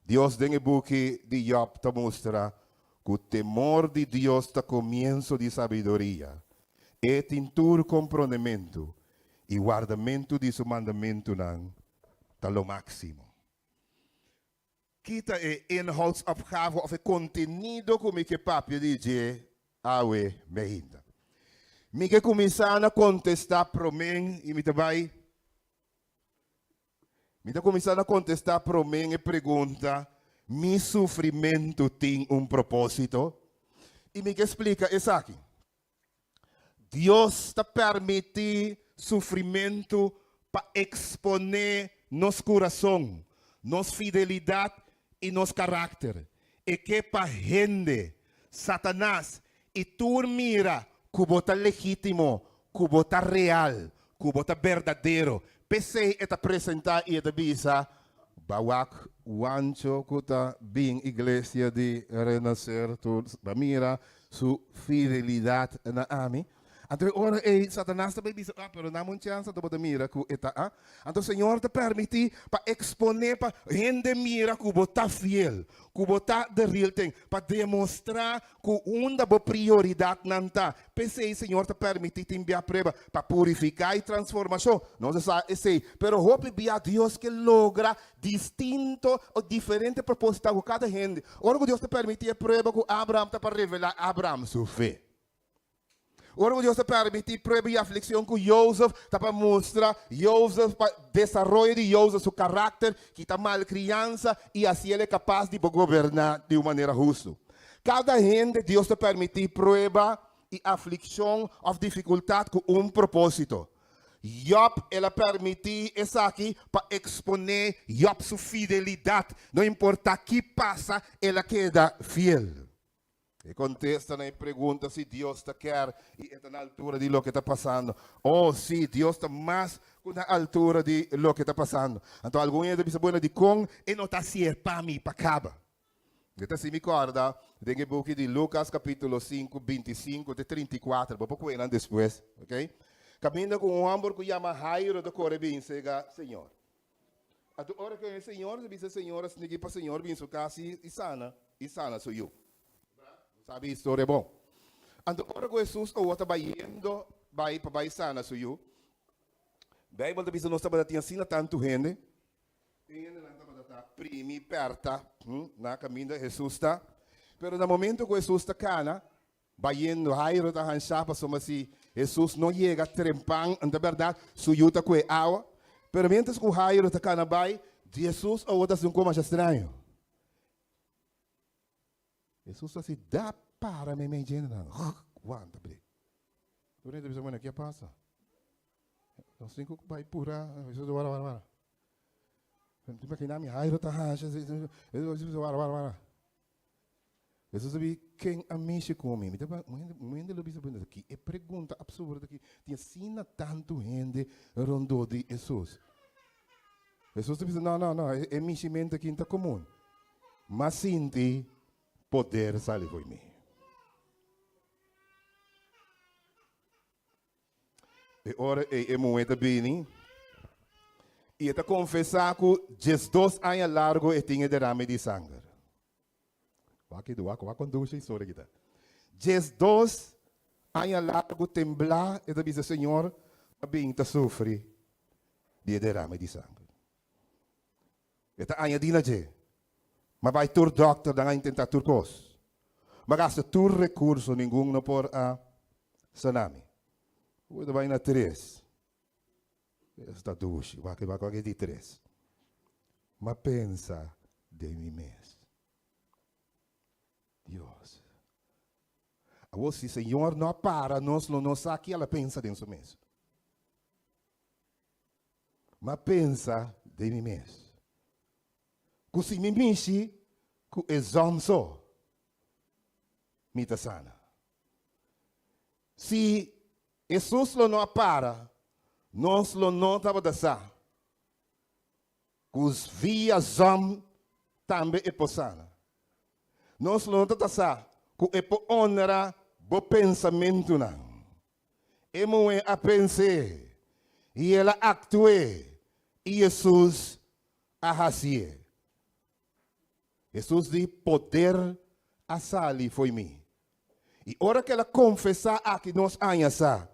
Dios den e buki di Job ta mustra ku temor di Dios ta komienso di sabiduria. E tin tur komprondementu, i wardamentu di su mandamentunan ta lo máksimo. Ki ta e inhoudsopgave òf e kontenido ku mi ke papia di dje awe meinta? Mi ke kuminsá na kontestá promé i mi ta bai Mi ta kuminsá na kontestá promé e pregunta, Mi sufrimentu tin un propósito? I mi ke splika esaki. Dios ta permití sufrimentu pa eksponé nos kurason, nos fidelidat i nos karakter. E ke pa hende, Satanas i tur mira ku bo ta legítimo, ku bo ta real, ku bo ta berdadero. P'esei e ta presentá i e ta bisa, Ba wak Wancho ku ta bin Iglesia di Renaser tur, ba mira su fidelidat na ami. Anto e ora ei Satanas ta bai bisa, Ah, pero nan un chèns anto bo ta mira ku e ta a. Anto Señor ta permití pa eksponé pa hende mira ku bo ta fiel, ku bo ta the real thing, pa demostrá ku unda bo prioridatnan ta. P'esei Señor ta permití tin bia prueba pa purifiká i transformashon. Nos a sa esei. Pero hopi bia Dios ke logra distinto o diferente propósito ku kada hende. Ora ku Dios ta permití e prueba ku Abraham ta pa revelá Abraham su fe. Ora ku Dios ta permití prueba i aflikshon ku Jozef, ta pa mustra Jozef, pa desaroyo di Jozef su karakter, kita malkriansa i hasi el e kapas di por goberná di un manera hustu. Kada hende Dios ta permití prueba i aflikshon òf difikultat ku un propósito. Jòb, el a permití esaki pa eksponé Jòb su fidelidat. No importá ki pasa, el a keda fiel. E kontesta na e pregunta si Dios ta kèr i e ta na altura di loke ta pasando. Oh, sí, Dios ta mas ku na altura di loke ta pasando. Anto algun hende ta bisa, Bueno, dikon e no ta hasié pa mi pa kaba? E ta hasi mi kòrda den e buki di Lukas kapítulo sinku, 25 te 34. Bo por kohe nan despues, oké? Kaminda ku un hòmber ku yama Jairo ta kore bin sega Señor. Anto ora ku e señor ta bisa señor a snigi pa señor bin su kas i sana i sana su yu. Bo sabi e historia bon. Anto ora ku Hesus awor ta bayendo bai pa bai sana su yu, Beibel ta bisa nos tabata tin asina tantu hende, e hendenan tabata ta primi pèrta na kaminda Hesus ta. Pero na momento ku Hesus ta kana, Bayendo, Jairo ta hanshá pasobra si Hesus no yega trempan, ta bèrdat, su yu ta kue awa. Pero miéntras ku Jairo ta kana bai, Jesus awor ta hasi un kos masha straño. Hesus ta hasi da para meimei dje hendenan, wanta bre. Tur hende ta bisa, bueno, ke a pasa? Nos tin ku bai pura. Hesus ta wara, wara, wara. Bo ta imaginá mi Jairo ta hansha, Jesus ta bisa, wara, wara, wara. Hesus a bi, Ken a mishi ku mi? Mi ta Un hende lo bisa, Bueno, ki e pregunta absurdo aki? Tin asina tantu hende rondó di Hesus. Hesus ta bisa, No, no, no, e mishimentu aki no ta komun. M'a sinti poder sali fo'i mi. E ora ei e muhé ta bini i e ta konfesá ku diesdos aña largu e tin e derame di sanger. Wak i wak, wak kon dushi e historia aki ta. 12 aña largu temblá e ta bisa, Señor, a bin ta sufri di e derame di sanger. E ta añadí na dje, M'a bai tur dòkternan a intentá tur kos. M'a gasta tur rekurso, ningun no por a sana mi. Awor ta bai na tres. Esta dushi, wak wak wak e di tres. M'a pensa den mi mes, Dios, awor si Señor no a para nos lo no sa ki el a pensa den su mes. M'a pensa den mi mes, ku si mi mishi ku e zon so, mi ta sana. Si Hesus lo no a para, nos lo no tabata sa ku via zòm tambe e por sana. Nos lo no tabata sa ku e por onra bo pensamentunan. E muhé a pens'é i el a aktu'é i Hesus a hasié. Hesus di, Poder a sali fo'i mi. I ora ku el a konfesá aki nos aña sa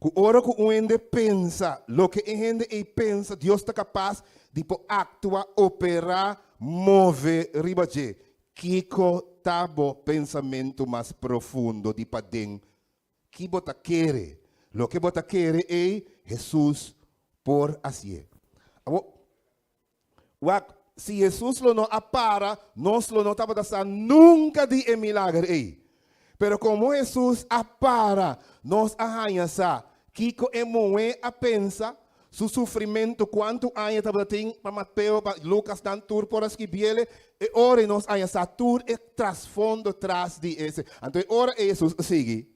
ku ora ku un hende pensa loke e hende ei pensa Dios ta kapas di por aktua, operá, move riba dje. Kiko ta bo pensamentu mas profundo di paden? Ki bo ta kere? Loke bo ta kere ei Hesus por hasié. Awor, Wak, si Hesus lo no a para, nos lo no tabata sa nunka di e milager ei. Pero komo Hesus a para, nos a haña sa kiko e muhé a pensa. Su sufrimentu, kuantu aña tabata tin pa Mateo, pa Lukas nan tur por a skibiele, e ora ei nos aña sa tur e trasfondo tras di ese. Anto e ora ei Hesus a sigui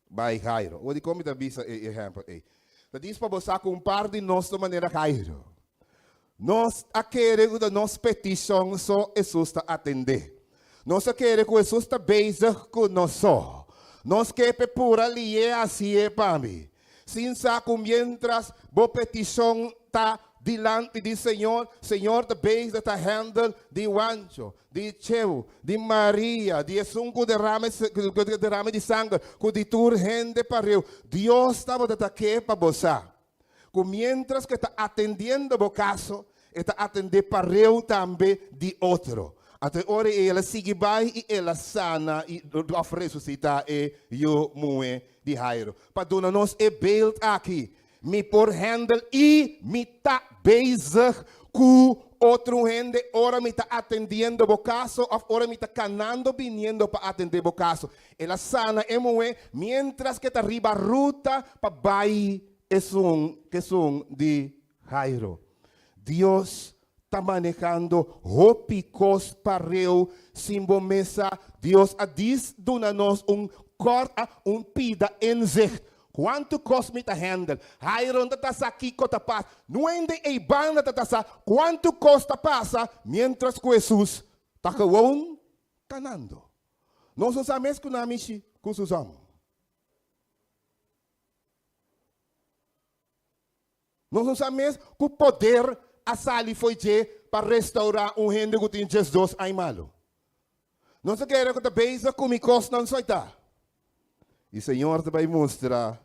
bai Jairo. Oa dikon mi ta bisa e ehèmpel ei? Ta dis pa bo sa ku un par di nos ta manera Jairo. Nos a kere ku ta nos petishon so Hesus ta atendé. Nos a kere ku Hesus ta bezig ku nos so. Nos ke p'e pura lié hasié pa mi. Sin sa ku miéntras bo petishon ta dilanti di Señor, Señor ta bezig ta handle di Wancho, di Cheu, di Maria, di esun ku derame ku derame di sanger, ku di tur hende pareu. Dios tabata ta ke pa bo sa. Ku miéntras ku e ta atendiendo bo kaso, e ta atendé pareu tambe di otro. Anto e ora ei el a sigui bai i el a sana i òf resusitá e yu muhé di Jairo. Pa duna nos e beeld aki, mi por handle i mi ta bezig ku otro hende ora mi ta atendiendo bo kaso òf ora mi ta kanando biniendo pa atendé bo kaso. El a sana e muhé miéntras ku e ta riba ruta pa bai esun kesun di Jairo. Dios ta manehando hopi kos pareu sin bo mesa. Dios a dis duna nos un kort a un pida inzicht. Kuantu kos mi ta handle? Jairo no ta sa kiko ta pasa. Nuende ei banda ta ta sa kuantu kos ta pasa mientras ku Hesus ta gewoon kanando. Nos no sa mes ku nan mishi ku Susan. Nos no sa mes ku poder a sali fo'i dje pa restaurá un hende ku tin 12 aña malu. Nos ta kere ku ta bezig ku mi kosnan soitá. I Señor ta bai mustra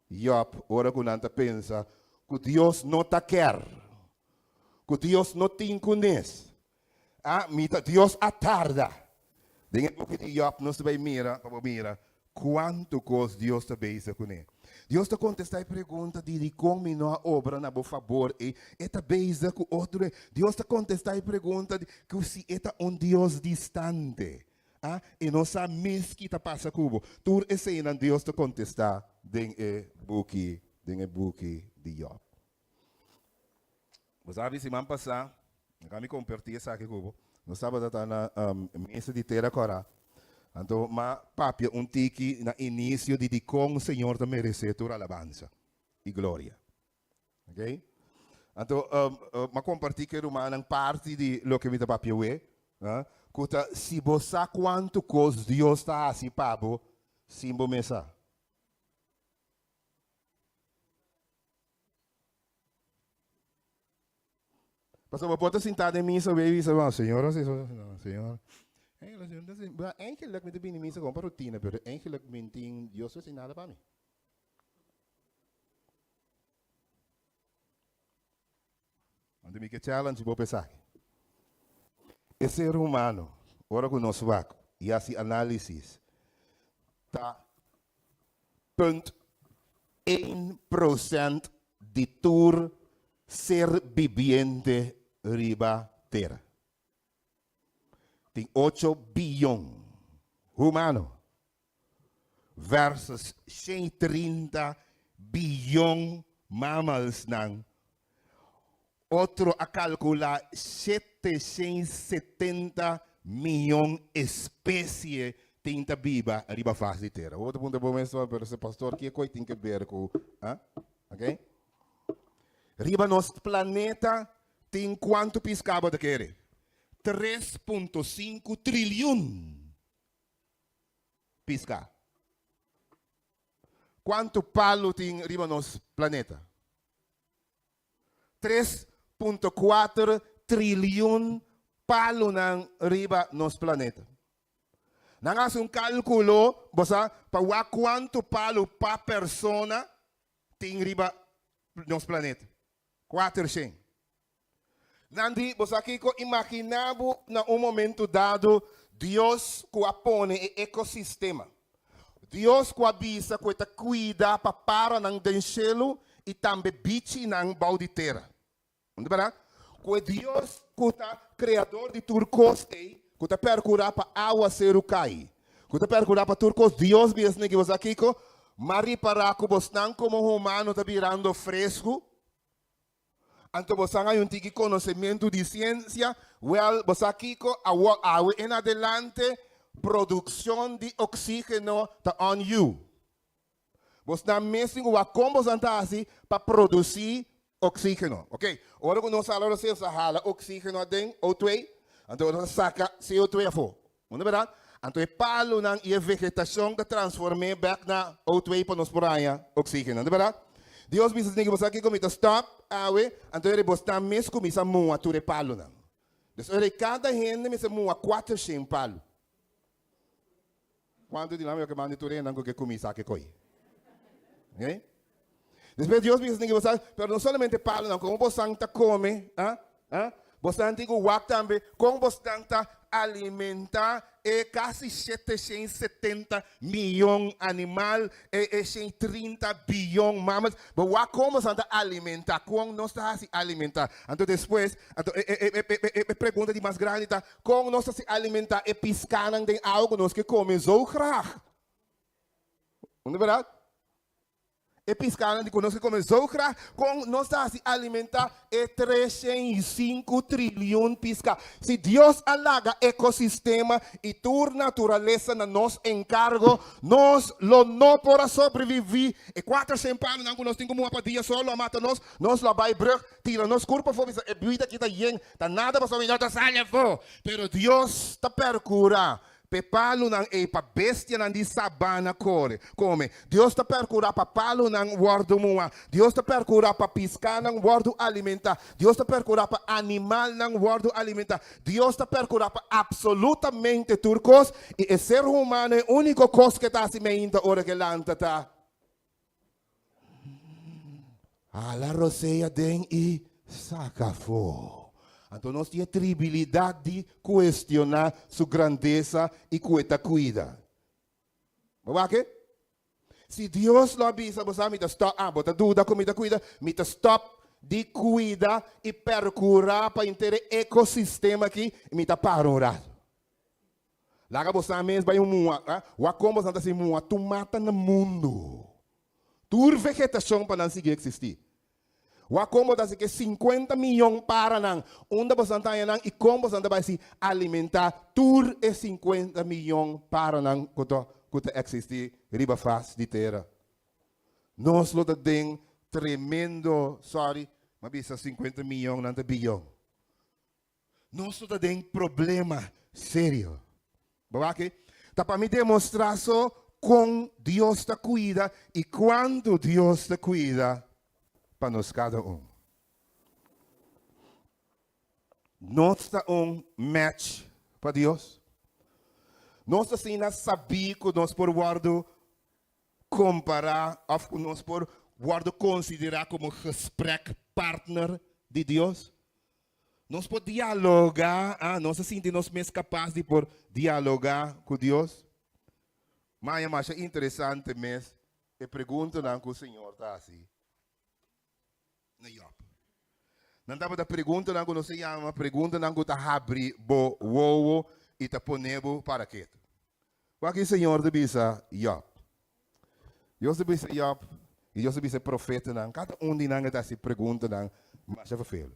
Job ora ku nan ta pensa ku Dios no ta ker, ku Dios no tin kunes. Ah, mi ta Dios a tarda. Den e buki di Job nos ta bai mira, pa bo mira kuantu kos Dios ta bezig kuné. Dios ta kontestá e pregunta di dikon mi no a obra na bo fabor ei, e ta bezig ku otro. Dios ta kontestá e pregunta di ku si e ta un Dios distante, ah, e no sa mes ki ta pasa ku bo. Tur eseinan Dios ta kontestá den e buki, den e buki di Job. Bo sabi siman pasá, mi kompartí esaki ku bo, nos tabata ta na mesa di Tera Kòrá, anto m'a papia un tiki na inisio di dikon Señor ta meresé tur alabansa i gloria. Ok? Anto m'a kompartí ku e rumannan parti di loke mi ta papia awe, ku ta si bo sa kuantu kos Dios ta hasi pa bo sin bo mes sa. Pasobra bo por ta sintá den misa wei bisa, Bueno, Señor a hasi no, Señor. Eigenlijk mi ta bini misa komo pa rutina, pero eigenlijk mi tin Dios no hasi nada pa mi. Anto mi ke challenge bo pa esaki. E ser humano, ora ku nos wak i hasi análisis, ta punt een prosènt di tur ser bibiente riba tera. Tin ocho biyon humano versus 130 biyon mamalsnan. Otro a kalkulá 770 miyon espesie tin ta biba riba fas di tera. Bo ta puntra bo mes, pero se pastor ke koi tin ke ber ku, ah? Ok? Riba nos planeta tin kuantu piská bo ta kere? 3.5 triliun piská. Kuantu palu tin riba nos planeta? 3.4 triliun palunan riba nos planeta. Nan a hasi un kalkulo, bo sa, pa wak kuantu palu pa persona tin riba nos planeta. 400. Nan di, bo sa kiko, imaginá bo na un momentu dado Dios ku a pone e ekosistema, Dios ku a bisa ku e ta kuida pa paranan den shelu i tambe bichinan bou di tera. Unda berdad? Ku e Dios ku ta kreador di tur kos ei, ku ta perkurá pa awaseru kai, ku ta perkurá pa tur kos, Dios bisa esaki, bo sa kiko? M'a ripará ku bosnan komo humano ta birando fresku. Anto bosan hay un tiki konosementu di siensia, wèl bo sa kiko, awor awe en adelante produkshon di oksígeno ta on you. Bosnan mes tin ku wak kon bosan ta hasi pa produsí oksígeno. Oke, ora ku nos hala rosé nos ta hala oksígeno aden, O2, anto nos ta saka CO2 afó. No ta bèrdat? Anto e palunan i e vegetashon ta transform'é bèk na O2 pa nos por haña oksígeno. No ta bèrdat? Dios bisa esaki, Bo sa kiko mi ta stòp awe, anto ora bosnan mes kuminsá mua tur e palunan. Des ora kada hende mester mua kuatershen palu. Kuantu di nan yo ke manda tur hendenan ku ke kuminsá ke koi? Okay? Despues Dios bisa esaki, bosan, pero no solamente palunan, komo bosan ta kome, ah, ah, bosan tin ku wak tambe kon bosan ta alimentá e kasi 770 miyon animal, e e 130 biyon mamas, bo wak kon bosan ta alimentá, kon nos ta hasi alimentá. Anto despues, anto e e e e e pregunta di mas grandi ta, Kon nos ta si alimentá e piskánan den awa ku nos ke kome zo graag? No ta bèrdat? E piskánan di ku nos ke kome zo graag, kon nos ta hasi alimentá e 305 trilion piská? Si Dios a laga ekosistema i tur naturalesa na nos enkargo, nos lo no por a sobreviví. E 400 palunan ku nos tin ku muha pa dia so lo a mata nos, nos lo a bai brùg. Tira nos kurpa afó, bisa e bida aki ta yen, ta nada pasobra mi no ta sali afó. Pero Dios ta perkurá pa e palunan ei pa bestianan di sabana kore, kome. Dios ta perkurá pa palunan wòrdu muhá. Dios ta perkurá pa piskánan wòrdu alimentá. Dios ta perkurá pa animalnan wòrdu alimentá. Dios ta perkurá pa apsolutamente tur kos, i e ser humano e úniko kos ku e ta hasi meinta ora ku e lanta ta. Hala rosea den i saka afó. Anto nos tin e tribilidat di kuestioná su grandesa i ku e ta kuida. Bo wak e? Si Dios lo a bisa bo sa mi ta stòp, ah, bo ta duda ku mi ta kuida, mi ta stòp di kuida i perkurá pa henter e ekosistema aki, mi ta para un ratu. Laga bosan mes bai un mua, ah, wak kon bosan ta hasi mua tur mata na mundu. Tur vegetashon pa nan sigui eksistí. Wak kon bo ta hasi ku e sinkuenta miyon paranan, unda bosan ta haña nan i kon bosan ta bai hasi alimentá tur e sinkuenta miyon paranan ku ta ku ta eksistí riba fas di tera. Nos lo ta den tremendo, sorry, m'a bisa sinkuenta miyon, nan ta biyon. Nos lo ta den problema serio. Bo wak e? Ta pa mi demostrá so kon Dios ta kuida i kuantu Dios ta kuida pa nos kada un. Nos ta un match pa Dios? Nos ta asina sabí ku nos por wòrdu kompará òf ku nos por wòrdu konsiderá komo gesprekpartner di Dios? Nos por dialogá, ah, nos a sinti nos mes kapas di por dialogá ku Dios? Maña masha interesante mes e preguntanan ku Señor ta hasi na Job. Nan tabata preguntanan ku nos ta yama preguntanan ku ta habri bo wowo i ta pone bo para ketu. Wak Señor ta bisa Job. Dios ta bisa Job i Dios ta bisa e profetanan, kada un di nan ta hasi preguntanan masha vervel.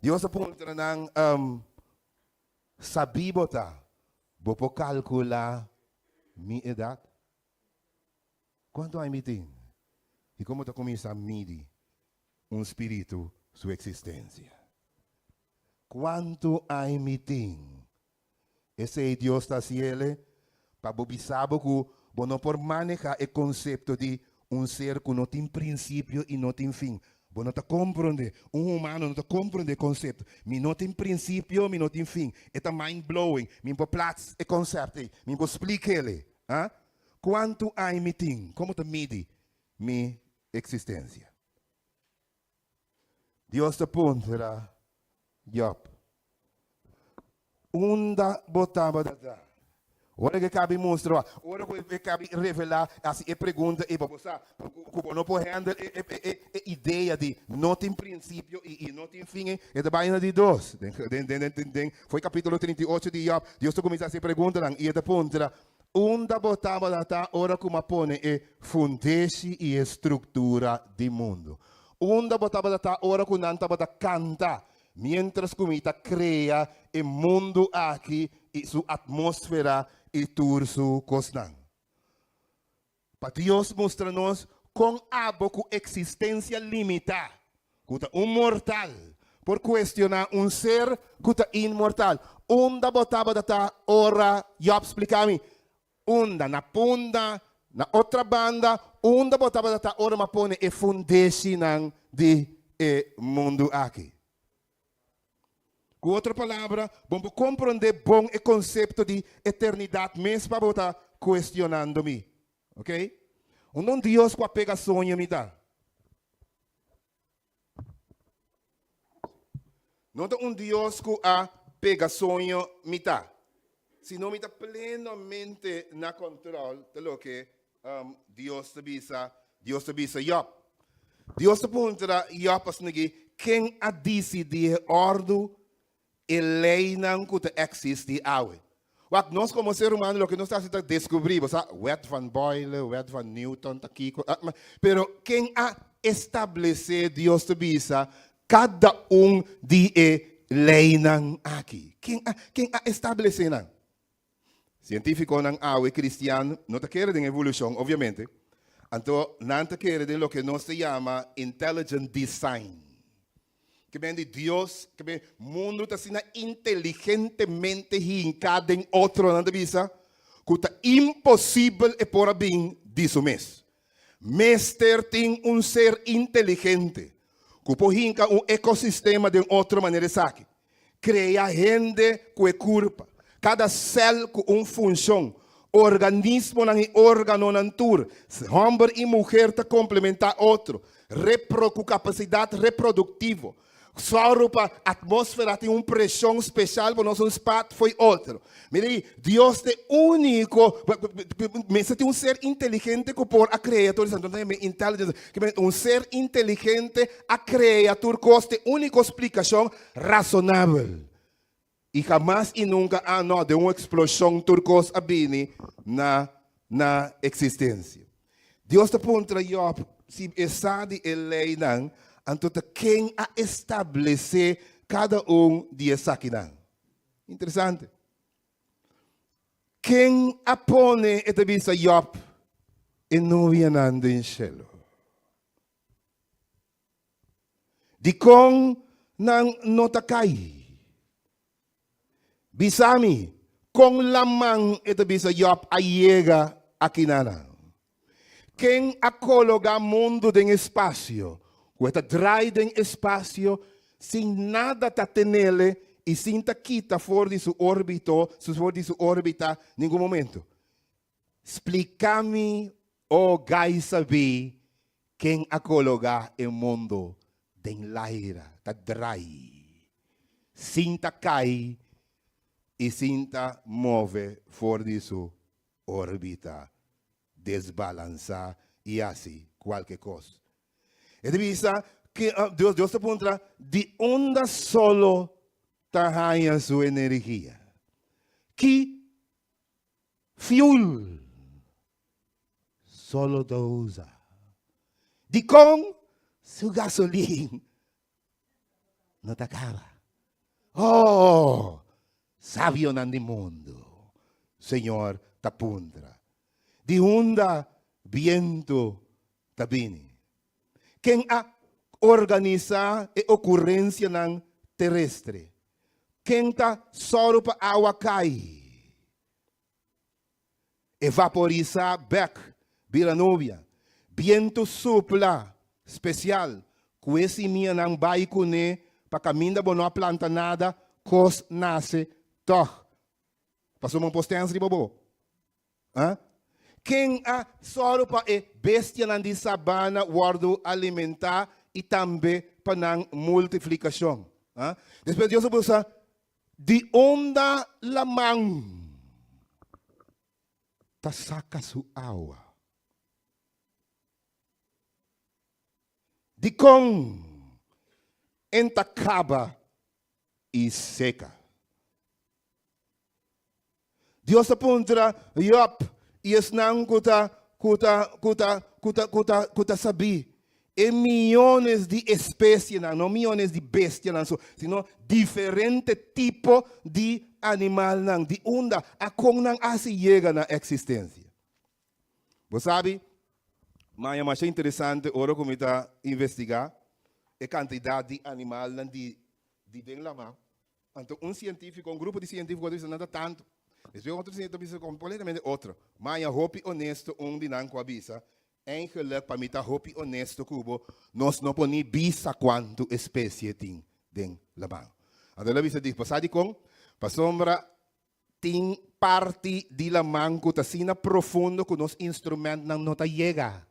Dios a puntra nan, um, sabí bo ta, bo por kalkulá mi edat? Kuantu aña mi tin? I komo ta kuminsá midi un spiritu su eksistensia? Kuantu aña mi tin? Esei Dios ta hasi el pa bo bisa bo ku bo no por maneha e konsepto di un ser ku no tin prinsipio i no tin fin. Bo no ta komprondé. Un humano no ta komprondé e konsepto. Mi no tin prinsipio, mi no tin fin. E ta mind blowing. Mi por plats e konsèpto ei. Mi por splika el. Ha? Kuantu aña mi tin? Komo ta midi mi eksistensia? Dios ta puntra Job, Unda bo tabata ta? Ora ku e kabi mustra, ora ku e kabi revelá, hasi e pregunta ei pa bo sa ku bo no por handle e e e idea di no tin prinsipio i i no tin fin ei, e ta bai na di dos. Den den den den den for e kapítulo 38 di Job, Dios ta kuminsá hasi e preguntanan i e ta puntra, Unda bo tabata ta ora ku mi a pone e fundeshi i e struktura di mundu? Unda bo tabata ta ora ku nan tabata kanta, miéntras ku mi ta krea e mundu aki i su atmósfera i tur su kosnan? Pa Dios mustra nos kon abo ku eksistensia limitá, ku ta un mortal, por kuestioná un ser ku ta inmortal. Unda bo tabata ta ora Jòb splika mi? Unda? Na punda? Na otra banda? Unda bo tabata ta ora m'a pone e fundeshinan di e mundu aki? Ku otro palabra, bo por komprondé bon e konsepto di eternidat mes pa bo ta kuestionando mi. Oké? Unda un Dios ku a pega soño mi ta? No ta un Dios ku a pega soño mi ta, sino mi ta plenamente na kòntròl ta loke Dios ta bisa, Dios ta bisa Jòb. Dios ta puntra Jòb asin'aki, Ken a disidí e òrdu, e leinan ku ta eksistí awe? Wak, nos komo ser humano loke nos ta hasi ta deskubrí, bo sa, wet van Boyle, wet van Newton ta kiko, pero ken a establesé, Dios ta bisa, kada un di e leinan aki? Ken a, ken a establesé nan? Sientífikonan awe kristian no ta kere den evolushon, obviamente. Anto nan ta kere den loke nos ta yama intelligent design. Ke men di Dios, ke men mundu ta asina inteligentemente hinká den otro, nan ta bisa, ku ta imposibel e por a bin di su mes. Mester tin un ser inteligente ku por hinka un ekosistema den otro manera esaki. Krea hende ku e kurpa, kada sèl ku un funshon, organismonan i órganonan tur, hòmber i muher ta komplementá otro, repro ku kapasidat reproduktivo. Sòru pa atmósfera tin un preshon speshal pa nos un spat fo'i otro. Mira ei, Dios ta e úniko, mester tin un ser inteligente ku por a krea tur esaki. Nos ta yama intelligence, un ser inteligente a krea tur kos, ta e úniko splikashon Rasonabel. I hamas i nunka a no den un eksploshon tur kos a bini na na eksistensia. Dios ta puntra Jòb si e sa di e leinan, anto ta ken a establesé kada un di esakinan. Interesante. Ken a pone, e ta bisa Jòb, e nubianan den shelu? Dikon nan no ta kai? Bisa mi, kon laman, e ta bisa Jòb, a yega akinanan? Ken a kologá mundu den espasio, ku e ta drai den espasio sin nada ta tenele i sin ta kita for di su órbito, for di su órbita ningun momento? Splika mi, o gai sabí, ken a kologá e mundo den laira ta drai, sin ta kai i sin ta move for di su órbita, desbalansá i hasi kualke kos. E ta bisa, Dios, Dios ta puntra, di unda solo ta haña su energia? Ki Fuel solo ta usa. Dikon su gasolin no ta kaba? Oh, sabionan di mundu, Señor ta puntra, di unda bientu ta bini? Ken a organisá e okurensianan terestre? Ken ta sòru pa awa kai? Evaporisá bèk bira nubia. Bientu supla spesial ku e simianan bai kuné pa kaminda bo no a planta nada, kos nase tòg. Pasobra bo por stèns riba bo. A Ken a sòru pa e bestianan di sabana wòrdu alimentá i tambe pa nan multiplikashon? A Despues Dios a bisa, Di unda laman ta saka su awa? Dikon en ta kaba i seka? Dios ta puntra Job i esnan ku ta ku ta ku ta ku ta ku ta ku ta sabí. E miyones di especienan, no miyones di bestianan so, sino diferente tipo di animalnan, di unda a con nan a haci yega na existencia. Bo sabi, maña masha interesante ora cu mi ta investiga e cantidad di animalnan di di den lama. Anto un cientifico, un grupo di cientifico ta bisa nan ta tanto. Despues otro cientifico ta bisa completamente otro. Maña hopi honesto un di nan cu a bisa, Eigenlijk, pa mi ta hopi honesto ku bo, nos no por ni bisa kuantu espesie tin den laman. Anto el a bisa di, Bo sa dikon? Pasobra tin parti di laman ku ta asina profundo ku nos instrumentnan no ta yega.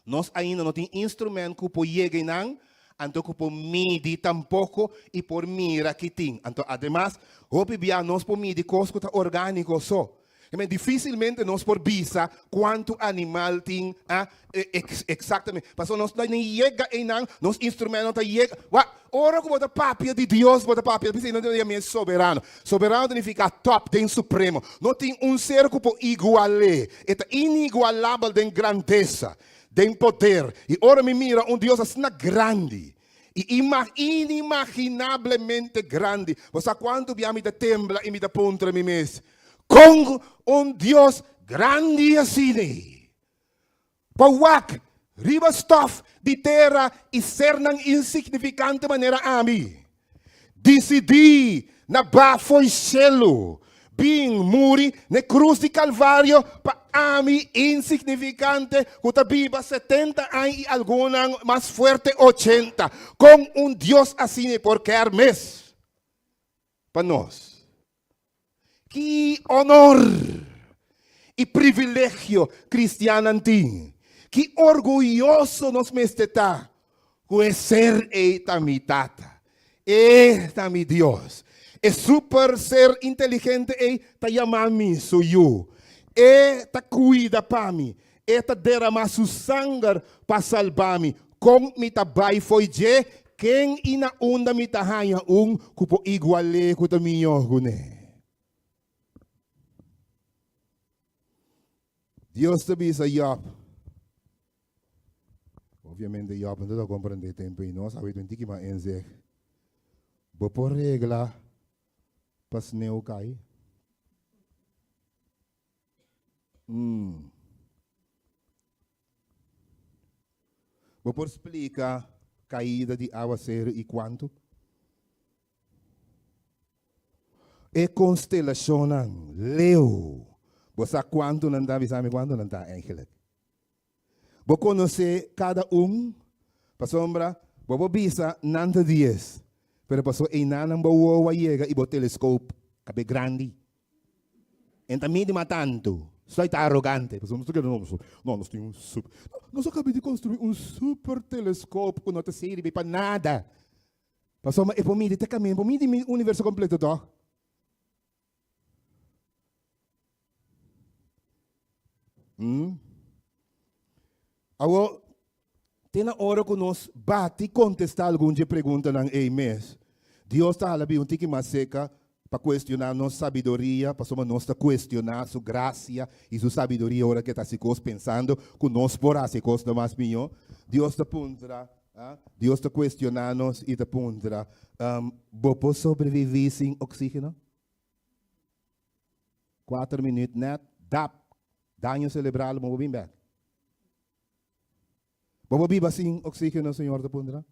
Nos ainda no tin instrument ku por yega einan, anto ku por midi tampoko i por mira ki tin. Anto ademas, hopi bia nos por midi kos ku ta orgániko so. Amen. Dificilmente nos por bisa cuanto animal tin ah, ex, exactamente. Paso nos no ni yega einan, nos instrumento no ta yega. Wa, ora cu bo ta papia di Dios, bo ta papia, bisa no ta mi soberano. Soberano significa top, den supremo. No tin un ser cu por igual'é. E ta inigualabel den grandeza, den poder. Y ora mi mira un Dios asina grandi, I inimaginablemente grandi. Bo sa kuantu bia mi ta tembla i mi ta puntra mi mes, Kon un Dios grandi asina por wak riba stòf di tera i sernan insignifikante manera ami? Disidí na ba fo'i shelu, bin muri n'e krus di Kalvario pa ami insignifikante ku ta biba setenta aña i algunnan mas fuerte ochenta. Kon un Dios asina por kèr mes pa nos? Ki onor i privilegio kristiannan tin! Ki orguyoso nos mester ta ku e ser ei ta mi Tata! E ta mi Dios! E super ser inteligente ei ta yama mi su yu. E ta kuida pa mi. E ta derama su sanger pa salba mi. Kon mi ta bai fo'i dje? Ken i na unda mi ta haña un ku por igual'é ku ta mihó kuné? Dios ta bisa Jòb. Obviamente Jòb no ta komprendé tempu ei, no sabi un tiki mas inzicht. Bo por regla pa sneu kai? Mm. Bo por splika kaida di awaseru i kuantu? E konstelashonnan leu, bo sa kuantu nan ta? Bisa mi kuantu nan ta eigenlijk. Bo konosé kada un? Pasobra bo por bisa nan ta dies, pero pasobra einanan bo wowo a yega i bo teleskop a be grandi. En ta midi mas tantu. Soy ta arogante. Pasobra nos ta kere no, no, nos tin un super, nos a kaba di konstruí un super teleskop ku no ta sirbi pa nada. Pasobra e por midi te kaminda, por midi mi universo kompleto tòg. Mm. Awor, te na ora ku nos bati kontestá algun dje preguntanan ei mes, Dios ta hala bin un tiki mas seka pa kuestioná nos sabiduria, pasobra nos ta kuestioná su grasia i su sabiduria ora ku e ta hasi kos pensando ku nos por hasi e kosnan mas mihó. Dios ta puntra, Dios ta kuestioná nos i ta puntra, Bo por sobreviví sin oksígeno? Kuater minüt nèt, dap, daño selebral, bo por bin bèk. Bo por biba sin oxígeno, Señor ta puntra?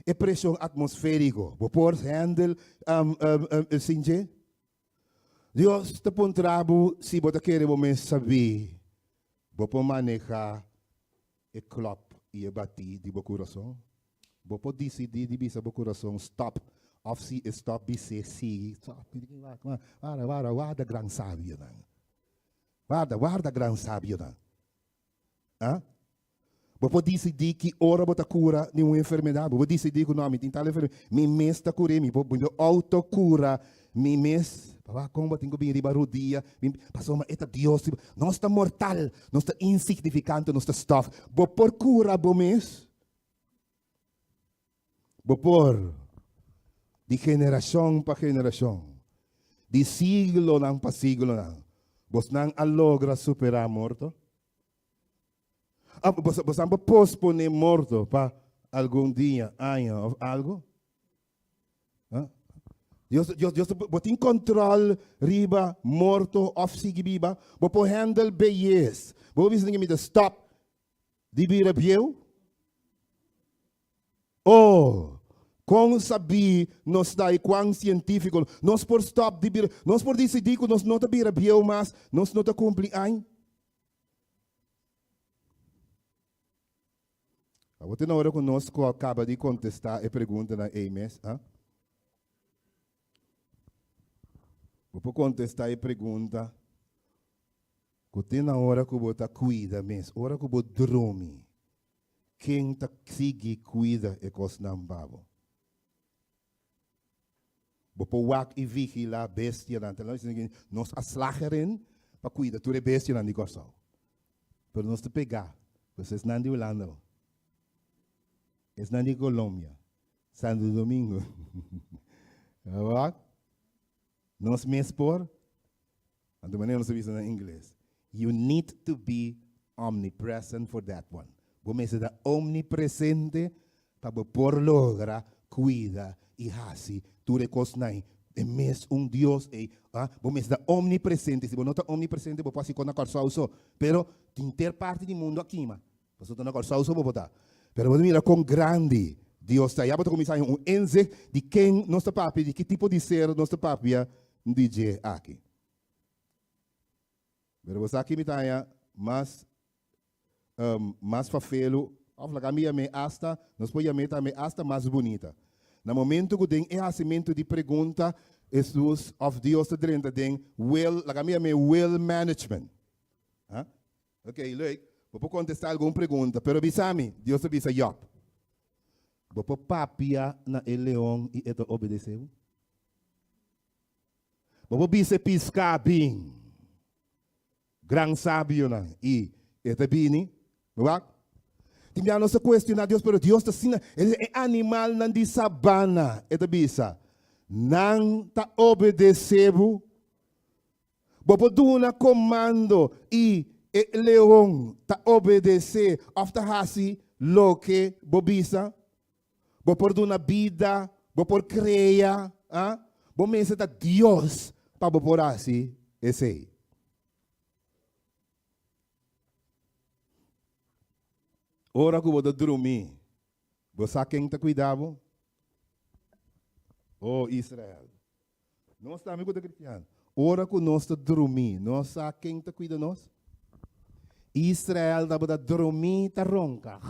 E preshon atmosfériko, bo por handle um, um, um, sin dje? Dios ta puntra bo si bo ta kere bo mes sabí, bo por maneha e klòp i e batí di bo kurason? Bo por disidí di bisa bo kurason stòp òf si e stòp bis'é sigui? Stòp, warda, warda, warda gran sabionan. Warda, warda gran sabionan. Ah? Bo por disidí ki ora bo ta kura di un enfermedat. Bo por disidí ku no, mi tin tal enfermedat, mi mes ta kur'é, mi por outo-kura mi mes. Papá, kon bo tin ku bin riba rudia? Pasobra e ta Dios. Nos ta mortal, nos ta insignifikante, nos ta stòf. Bo por kura bo mes? Bo por, di generashon pa generashon, di siglonan pa siglonan, bosnan a logra superá morto? Bo bo sa por posponé morto pa algun dia, aña òf algu? Dios, Dios, Dios, bo tin control riba morto of sigui biba? Bo por handle beyes? Bo por bisa mi ta stop di bira bieu? Oh, kon sabí nos ta i kuan sientífiko nos por stop di bira, nos por disidí ku nos no ta bira bieu mas, nos no ta kumpli aña? Awor ta na ora ku nos ku a kaba di kontestá e preguntanan ei mes, a? Bo por kontestá e pregunta ku te na ora ku bo ta kuida mes, ora ku bo drumi, ken ta sigui kuida e kosnan pa bo? Bo por wak i vigilá bestianan. Nos a slag erin pa kuida tur e bestianan di Kòrsou. Pero nos ta pegá, pues esnan di Hulanda, esnan di Colombia, Santo Domingo. Wak? Nos mes por? Anto manera nos ta bisa na ingles, You need to be omnipresent for that one. Bo mester ta omnipresente pa bo por logra cuida y haci tur e cosnan ey. E mes un Dios ey. Ah, bo mester ta omnipresente. Si bo no ta omnipresente, bo por haci cos na Kòrsou so. Pero tin ter parti di mundo a kima. Pasobra ta na Kòrsou so bo por ta. Pero bo ta mira kon grandi Dios ta. Ya bo ta kuminsá haña un inzicht di ken nos ta papia, di ki tipo di ser nos ta papia di dje aki. Pero bo sa ki mi ta haña mas mas fafelu, òf laga mi yam'é asta, nos por yam'é tambe asta mas bunita. Na momento ku den e hasimentu di pregunta, Hesus òf Dios ta drenta den will, laga mi yam'é will management. Ha? Ok, leuk. Bo por kontestá algun pregunta, pero bisa mi, Dios ta bisa Jòb, Bo por papia na e leon i e ta obedesé bo? Bo por bisa e piská, Bin, gran sabionan, i e ta bini? Bo wak? Tin bia nos ta kuestioná Dios, pero Dios ta asina, e di, e animalnan di sabana, e ta bisa, nan ta obedesé bo. Bo por duna komando i e leon ta obedesé òf ta hasi loke bo bisa. Bo por duna bida, bo por krea, a? Bo mester ta Dios pa bo por hasi esei. Ora ku bo ta drumí, bo sa ken ta kuida bo? O Israel! Nos tambe ku ta kristian, ora ku nos ta drumí, nos sa ken ta kuida nos? Israel tabata drumí ta ronka.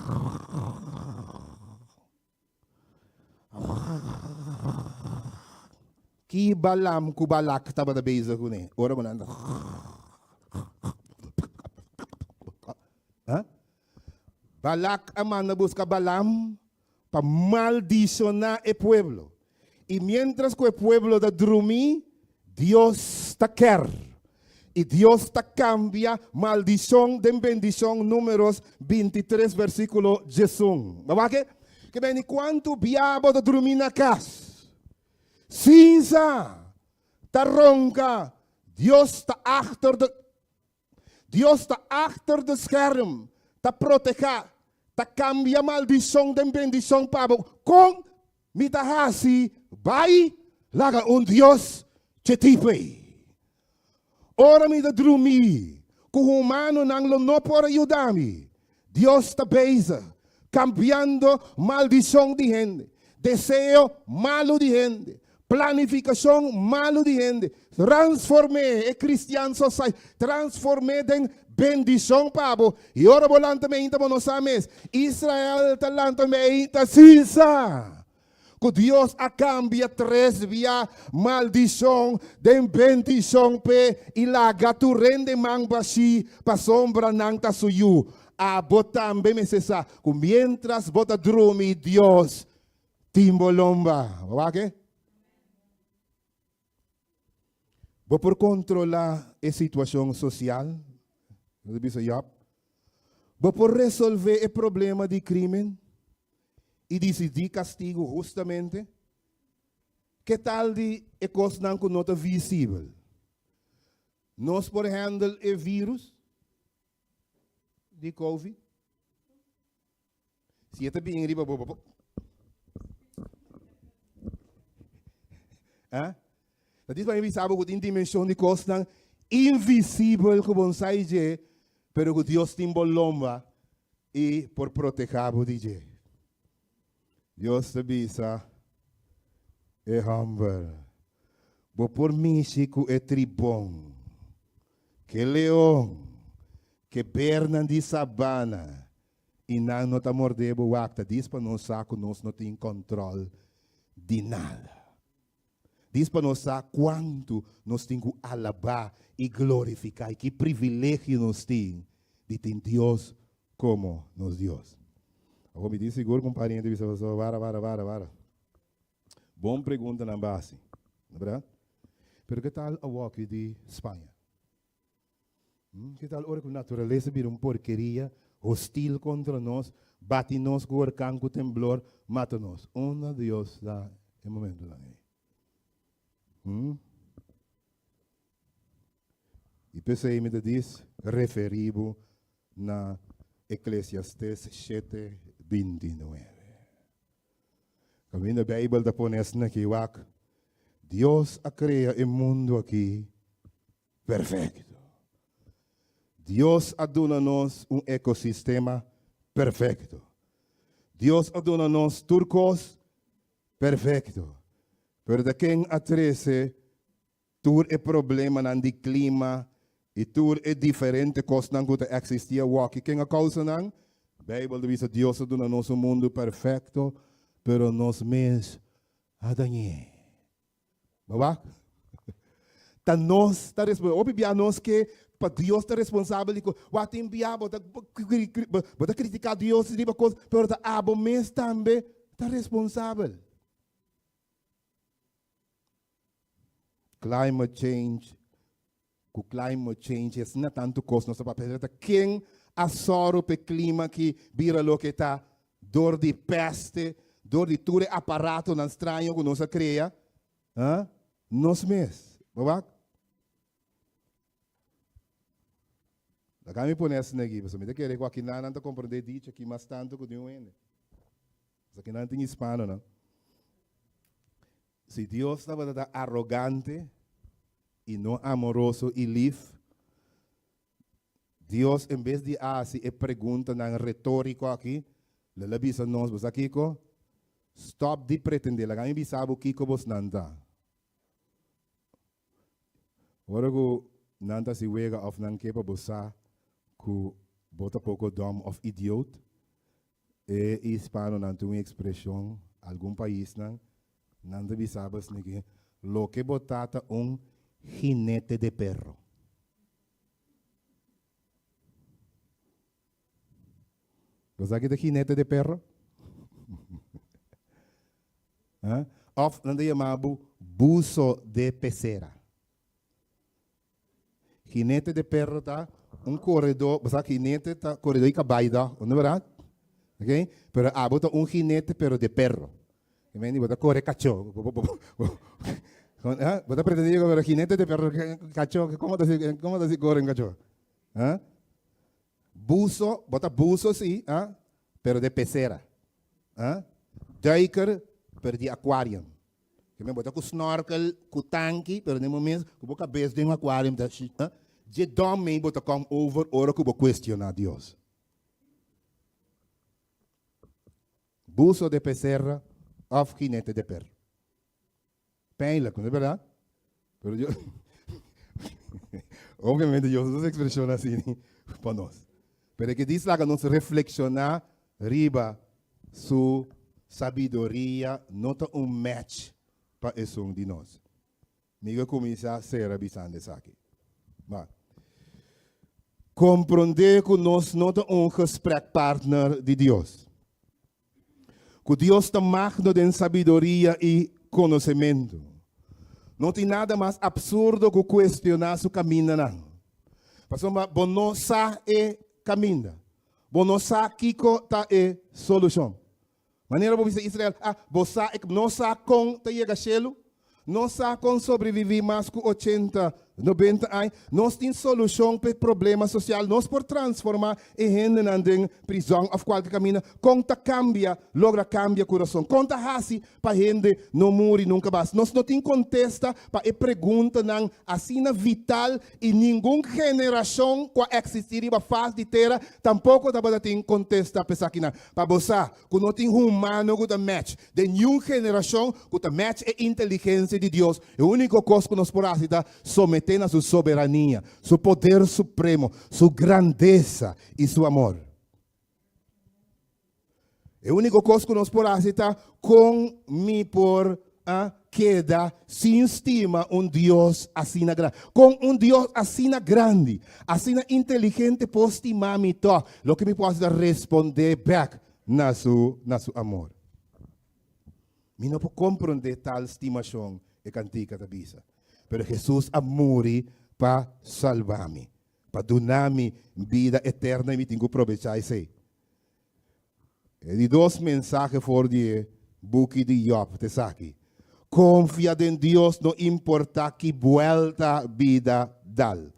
Ki Balaam ku Balak tabata bezig kuné ora ku nan ta Ha? Balak a manda buska Balaam pa maldishoná e pueblo. I miéntras ku e pueblo ta drumí, Dios ta kèr. I Dios ta kambia maldishon den bendishon, Números 23 versíkulo 11. Bo wak e? Ke beni kuantu bia bo ta drumí na kas sin sa, ta ronka, Dios ta achter de. Dios ta achter de scherm, ta protehá, ta kambia maldishon den bendishon pa bo. Kon mi ta hasi bai laga un Dios dje tipo ei? Ora mi ta drumí ku humanonan lo no por a yuda mi, Dios ta bezig kambiando maldishon di hende, deseo malu di hende, planifikashon malu di hende, transform'é e kristian society, transform'é den bendishon pa bo. I ora bo lanta meinta bo no sa mes. Israel ta lanta meinta sin sa ku Dios a kambia tres bia maldishon den bendishon p'e i laga tur hende man bashí pasobra nan ta su yu. Abo tambe mester sa ku miéntras bo ta drumi Dios tin bo lomba. Bo wak e? Bo por kontrolá e situashon sosial? Nos a bisa Job. Bo por resolvé e problema di krímen i disidí kastigu hustamente? Ke tal di e kosnan ku no ta visibel? Nos por handle e vírus di covid? Si e ta bin riba bo, bo Ah? Ta dis pa mi bisa bo ku tin dimenshon di kosnan invisibel ku bo no sa di dje, pero ku Dios tin bo lomba i por protehá bo di dje. Dios ta bisa e hòmber, Bo por mishi ku e tribon, ku e leon, ku e bernan di sabana, i nan no ta mordé bo. Wak, ta dis pa nos sa ku nos no tin kòntròl di nada. Dis pa nos sa kuantu nos tin ku alabá i glorifiká i ki privilegio nos tin di tin Dios komo nos Dios. Awor mi tin sigur ku un par di hende bisa, Pastor, wara, wara, wara, wara. Bon preguntanan bo hasi, no berdad? Pero ke tal awoki di Spaña? Ke tal ora ku naturalesa bira un porkeria, hostil kontra nos, bati nos ku orkan, ku temblor, mata nos? Unda Dios ta e momentunan ei? I p'esei mi ta dis referí bo na Eklesiastes shete bintinuebe. Kaminda Beibel ta pone asina ki wak, Dios a krea e mundu aki perfecto. Dios a duna nos un ecosistema perfecto. Dios a duna nos tur cos perfecto. Pero ta ken a trece tur e problemanan di clima y tur e diferente cosnan cu ta existi awoki? Ken a causa nan? Bijbel ta bisa Dios a duna nos un mundo perfecto, pero nos mes a dañ'é. Bo wak? Ta nos ta responsabel. Hopi bia nos ke pa Dios ta responsabel di kos. Wak tin bia bo ta bo ta kritika Dios riba kos, pero ta abo mes tambe ta responsabel. Climate change, ku climate change asina tantu kos nos ta papia, pero ta ken a sòru pa e klima aki bira loke ta dor di pèste, dor di tur e aparatonan straño ku nos a krea? Ha? Nos mes. Bo wak? Laga mi pone asina aki, pasobra mi ta kere ku akinan nan ta komprendé dicho aki mas tantu ku niun hende. Pasobra akinan tin hispanonan. Si Dios tabata ta arogante i no amoroso i lif, Dios en bes di a hasi e preguntanan retóriko aki, lo el a bisa nos, Bo sa kiko? Stòp di pretendé, laga mi bisa bo kiko bosnan ta. Ora ku nan ta hasi wega òf nan ke pa bo sa ku bo ta poko dòm òf idiot, E hispanonan tin un ekspreshon, algun paisnan, nan ta bisa bo asina ke, Loke bo ta ta un jinete de perro. Bo sa ki ta jinete de perro? Ha? Òf nan ta yama bo buso de pecera. Jinete de perro ta un koredó, bo sa jinete ta koredó di kabai dòg, no bèrdat? Ok, pero abo ta un jinete pero de perro. I mean, bo ta kore kachó. Bo ta pretendé pero jinete de perro, kachó, komo ta si, komo ta si kore un kachó? Buso, bo ta buso si, pero de pecera. Duiker, pero di aquarium. Ke men bo ta ku snorkel, ku tanki, pero den momento ku bo kabes den un aquarium ta shi, dje dòm mei bo ta kom over ora ku bo kuestioná Dios. Buso de pecera òf jinete de perro. Pijnlijk, no es berdad? Pero Dios, obviamente Dios no usa expresion así pa nos. Pero e ke dice laga nos reflexiona riba su sabiduria no ta un match pa esun di nos. Mi ke kuminsá sera bisando esaki. Ma, komprondé ku nos no ta un gesprekpartner di Dios. Ku Dios ta magno den sabiduria i konosementu. No tin nada mas absurdo ku kuestioná su kamindanan. Pasobra bo no sa e kaminda. Bo no sa kiko ta e solushon. Manera bo bisa Israel, ah, bo sa, no sa kon ta yega shelu, no sa kon sobreviví mas ku ochenta. 90 aña. Nos tin solushon pa e problema sosial. Nos por transformá e hendenan den prizòn òf kualke kaminda. Kon ta kambia, logra kambia kurason? Kon ta hasi pa hende no muri nunka mas? Nos no tin kontesta pa e preguntanan asina vital i ningun generashon ku a eksistí riba fas di tera tampoko tabata tin kontesta pa esakinan. Pa bo sa ku no tin humano ku ta match den niun generashon ku ta match e inteligensia di Dios. E úniko kos ku nos por hasi ta someté na su soberania, su poder supremo, su grandesa i su amor. E úniko kos ku nos por hasi ta kon mi por a keda sin stima un Dios asina grandi. Kon un Dios asina grandi, asina inteligente por stima mi tòg? Loke mi por hasi ta respondé bèk na su na su amor. Mi no por komprondé tal stimashon, e kantika ta bisa. Pero Hesus a muri pa salba mi, pa duna mi bida eterno i mi tin ku probechá esei. E di dos mensahe for di e buki di Job ta esaki, Konfia den Dios no importá ki buèlta bida dal.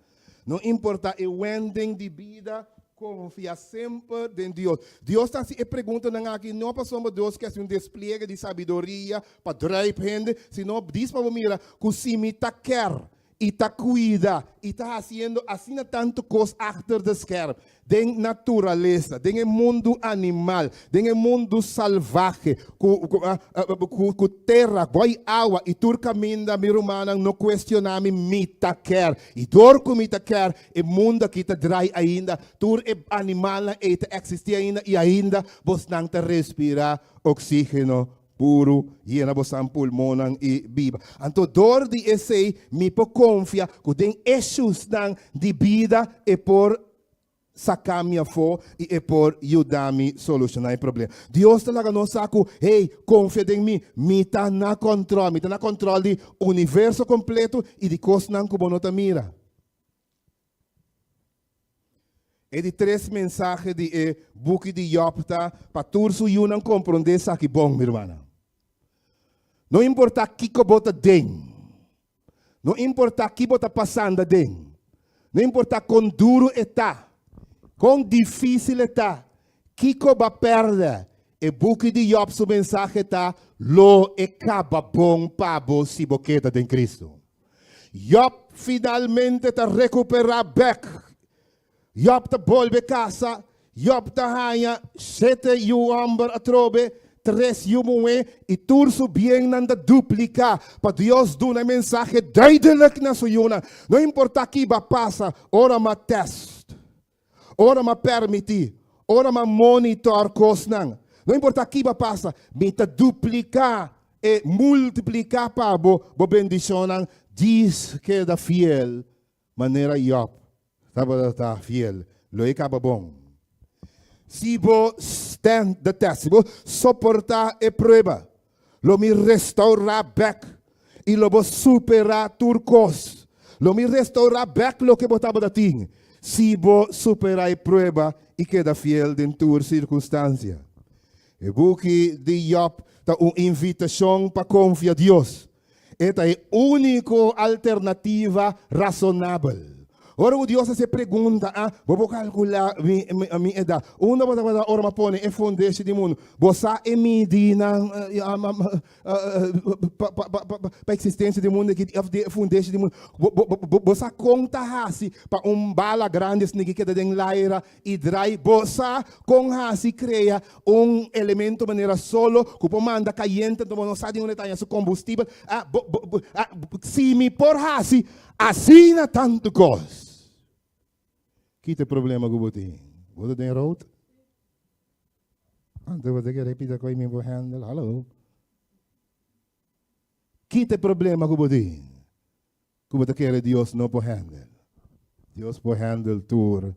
No importá e wending di bida, konfia semper den Dios. Dios ta hasi e preguntanan aki no pasobra Dios ke hasi un despliegue di sabiduria pa druip hende, sino dis pa bo mira ku si mi ta kèr i ta kuida i ta hasiendo asina tantu kos achter de scherm den naturalesa, den e mundu animal, den e mundu salvahe ku ku ku tera, boi awa i tur kaminda mi rumannan no kuestioná mi, mi ta kèr i dor ku mi ta kèr e mundu aki ta drai ainda, tur e animalnan ei ta eksistí ainda i ainda bosnan ta respirá oksígeno Puru, yena bosan pulmonnan i biba. Anto dor di esei mi por konfia ku den eshusnan di bida e por saka mi afó i e por yuda mi solushoná e problema. Dios ta laga nos sa ku, hey, konfia den mi, mi ta na kòntròl, mi ta na kòntròl di universo kompleto i di kosnan ku bo no ta mira. E di tres mensahe di e buki di Job ta pa tur su yunan komprondé esaki bon, mi rumannan. No importá kiko bo ta den, no importá ki bo ta pasando aden, no importá kon duru e ta, kon difísil e ta, kiko bo a pèrdè, e buki di Job su mensahe ta, Lo e kaba bon pa bo si bo keda den Kristu. Job finalmente ta rekuperá bèk. Job ta bolbe kasa. Job ta haña shete yu hòmber atrobe, tres yu muhé, i tur su biennan ta dupliká. Pa Dios duna e mensahe duidelik na su yunan, no importá kiba pasa, ora m'a tèst. Ora m'a permití, ora m'a monitor kosnan, no importá kiba pasa, mi ta dupliká e multipliká pa bo bo bendishonnan. Djis keda fiel manera Job tabata ta fiel, lo e kaba bon. Si bo stand the test, si bo soportá e prueba, Lo mi restaurá bèk i lo bo superá tur kos. Lo mi restaurá bèk loke bo tabata tin, si bo superá e prueba i keda fiel den tur sirkunstansia. E buki di Jòb ta un invitashon pa konfia Dios. E ta e úniko alternativa rasonabel. Ora ku Dios hasi e pregunta, a, bo por kalkulá mi, mi edat? Unda bo tabata ora mi a pone e fundeshi di mundu? Bo sa e midinan pa eksistensia di mundu aki, òf di e fundeshi di mundu? Bo, bo, bo, bo sa kon ta hasi pa un bala grandi esaki keda den laira I drai bo sa kon hasi krea un elemento manera solo ku por manda kayente anto bo no sa di unda e ta haña su kombustibel. A bo bo bo a si mi por hasi asina tantu kos. Ki ta e problema ku bo tin? Bo ta den road? Anto bo ta kere pida koe mi por handle? Hallo? Ki ta e problema ku bo tin? Ku bo ta kere Dios no por handle. Dios por handle tur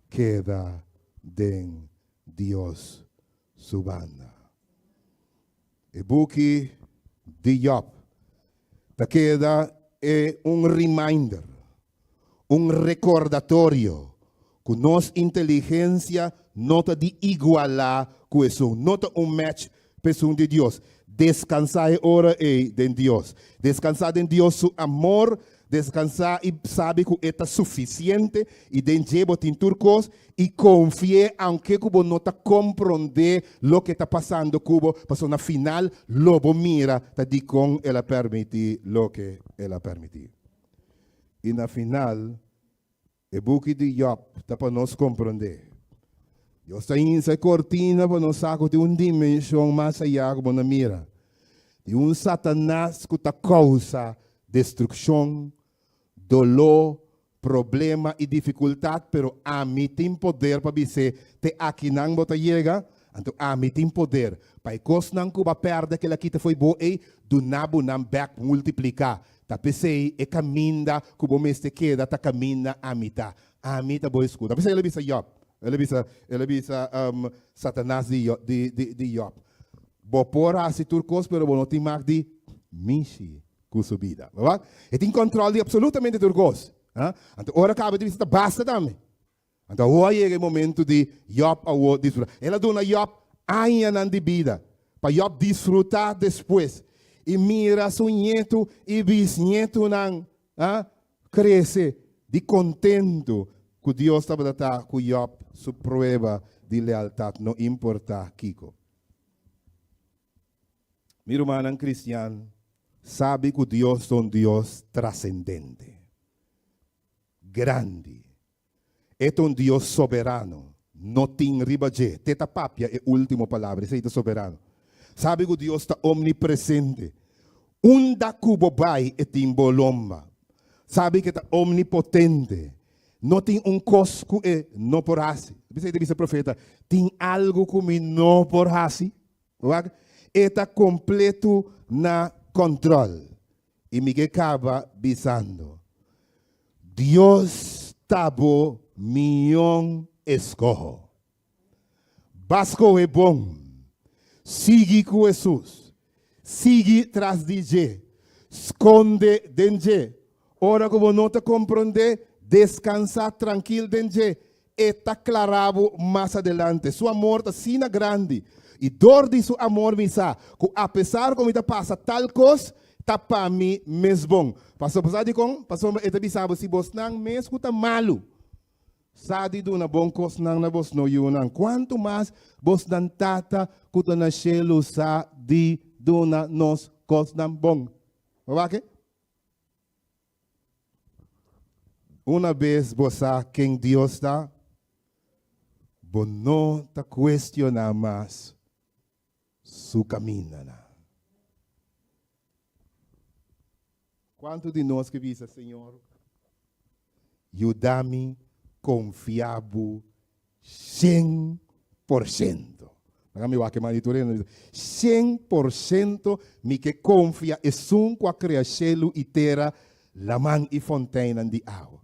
keda den Dios su banda. E buki di Job ta keda e un reminder, un rekordatorio ku nos inteligensia no ta di igualá ku esun, no ta un match p'esun di Dios. Deskansá e ora ei den Dios. Deskansá den Dios su amor. Deskansá i sabi ku e ta sufisiente i den dje bo tin tur kos i konfi'é aunke ku bo no ta komprondé loke ta pasando ku bo, pasobra na final lo bo mira ta dikon el a permití loke el a permití. I na final E buki di Job ta pa nos komprondé. Dios ta hinsa e kortina pa nos sa ku tin un dimenshon mas ayá ku bo no mira. Tin un Satanas ku ta kousa destrukshon, doló, problema i difikultat, pero ami tin poder pa bis'é, Te akinan bo ta yega, anto ami tin poder pa e kosnan ku bo a pèrdè kel a kita fo'i bo ei, duna bo nan bèk multipliká. Ta p'esei e kaminda ku bo mester keda ta kaminda ami ta. Ami ta bo eskudo. Ta p'esei el a bisa Jòb, el a bisa, el a bisa Satanas di di di di Jòb, Bo por hasi tur kos, pero bo no tin mag di mishi ku su bida. Bo wak? E tin kòntròl di apsolutamente tur kos. Anto ora kaba di bisa ta basta tambe. Anto awor a yega e momento di Jòb awor disfrutá. El a duna Jòb añanan di bida pa Jòb disfrutá despues i mira su ñetu i bisñetunan krese di kontentu ku Dios tabata ta ku Jòb su prueba di lealtat, no importá kiko. Mi rumannan kristian sabi ku Dios ta un Dios trasendente, grandi. E ta un Dios soberano, no tin riba dje. Te ta papia e ultimo palabra, esei ta soberano. Sabi ku Dios ta omnipresente. Unda ku bo bai e tin bo lomba. Sabi ku e ta omnipotente. No tin un kos ku e no por hasi. P'esei ta bisa profeta, Tin algu ku mi no por hasi? Wak, e ta kompletu na kòntròl. I mi ke kaba bisando, Dios ta bo mion eskoho. Ba skohe bon, sigui ku Hesus, sigui tras di dje, skonde den dje. Ora ku bo no ta komprondé, deskansá trankil den dje. E ta klará bo mas adelante. Su amor ta asina grandi, i dor di su amor mi sa ku apesar ku mi ta pasa tal kos, ta pa mi mes bon. Pasobra bo sa dikon? Pasobra e ta bisa bo, si bosnan mes ku ta malu sa di duna bon kosnan na bosno yunan, kuantu mas bosnan Tata ku ta na shelu sa di duna nos kosnan bon. Bo wak? Una bes bo sa ken Dios ta, bo no ta kuestioná mas su kamindanan. Kuantu di nos ke bisa, Señor, yuda mi konfia bo 100%. Laga mi wak e man di tur hende. 100% mi ke konfia esun ku a krea shelu i tera, laman i fonteinnan di awa.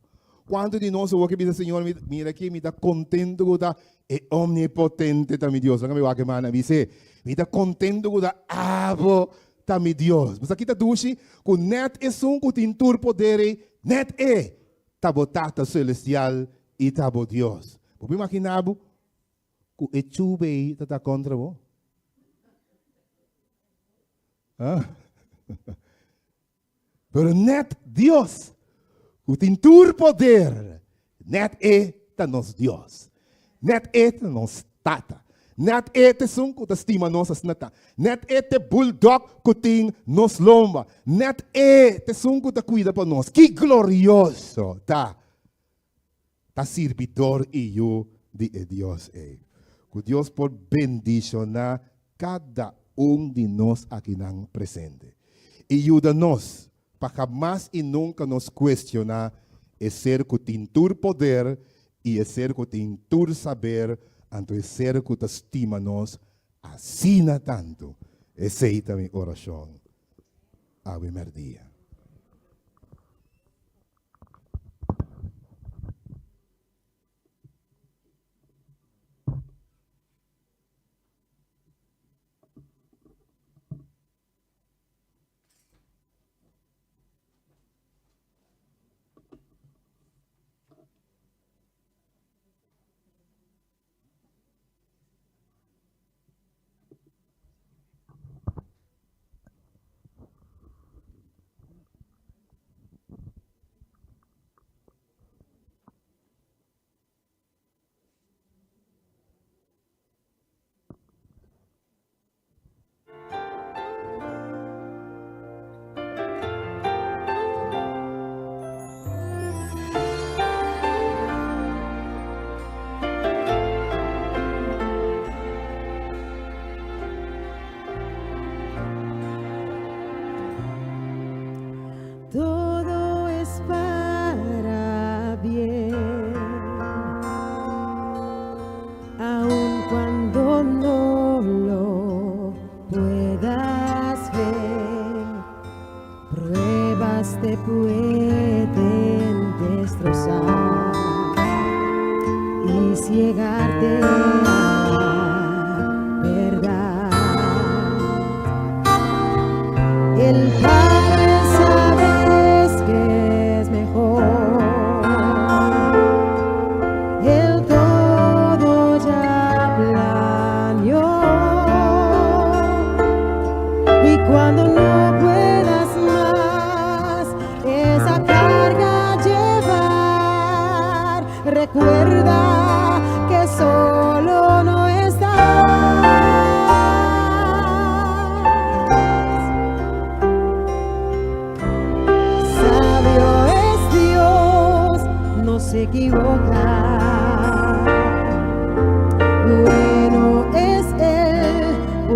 Kuantu di nos awor ke bisa, Señor, mi mira aki, mi ta kontentu ku ta e Omnipotente ta mi Dios. Laga mi wak e man a bis'é, mi ta kontentu ku ta abo ta mi Dios. Bo sa ki ta dushi? Ku nèt esun ku tin tur poder ei, nèt e ta bo Tata Selestial i ta bo Dios. Bo por imaginá bo ku e chube ei ta ta kontra bo? Ah. Pero nèt Dios, ku tin tur poder, nèt e ta nos Dios. Nèt e ta nos Tata. Nèt e ta esun ku ta stima nos asina ta. Nèt e ta e buldòg ku tin nos lomba. Nèt e ta esun ku ta kuida pa nos. Ki glorioso ta ta sirbidor i yu di e Dios ei! Ku Dios por bendishoná kada un di nos akinan presente i yuda nos Pa hamas i nunka nos kuestioná e Ser ku tin tur poder i e Ser ku tin tur saber, anto e Ser ku ta stima nos asina tantu. Esei ta mi orashon awe mèrdia.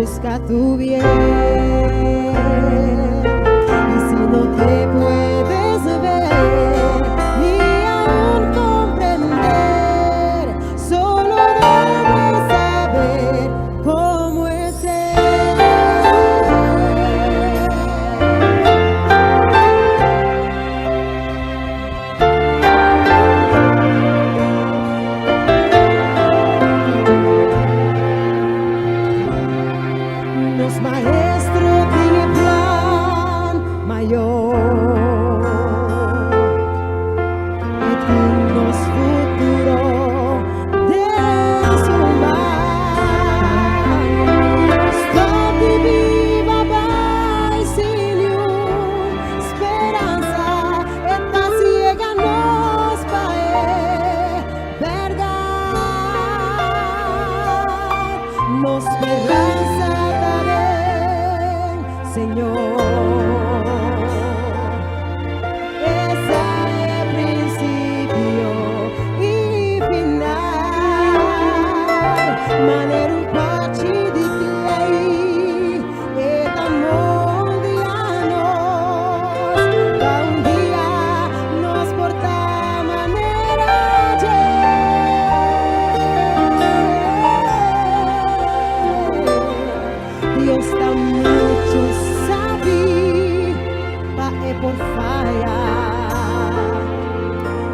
Busca tu bien. Y si no te puedes ver ni aún comprender, solo debes saber cómo es Él. Nos maestro tin plan mayor i tin nos futuro den su man. Stòp di biba bai sin speransa, e ta siega nos pa e bèrdat. Nos speransa ta den Señor. Esei ta prinsipio i final. Manera un pòchi di klei, e ta moldia nos. Pa un dia nos por ta manera dje. Dios ta muchu sabí pa e por faya.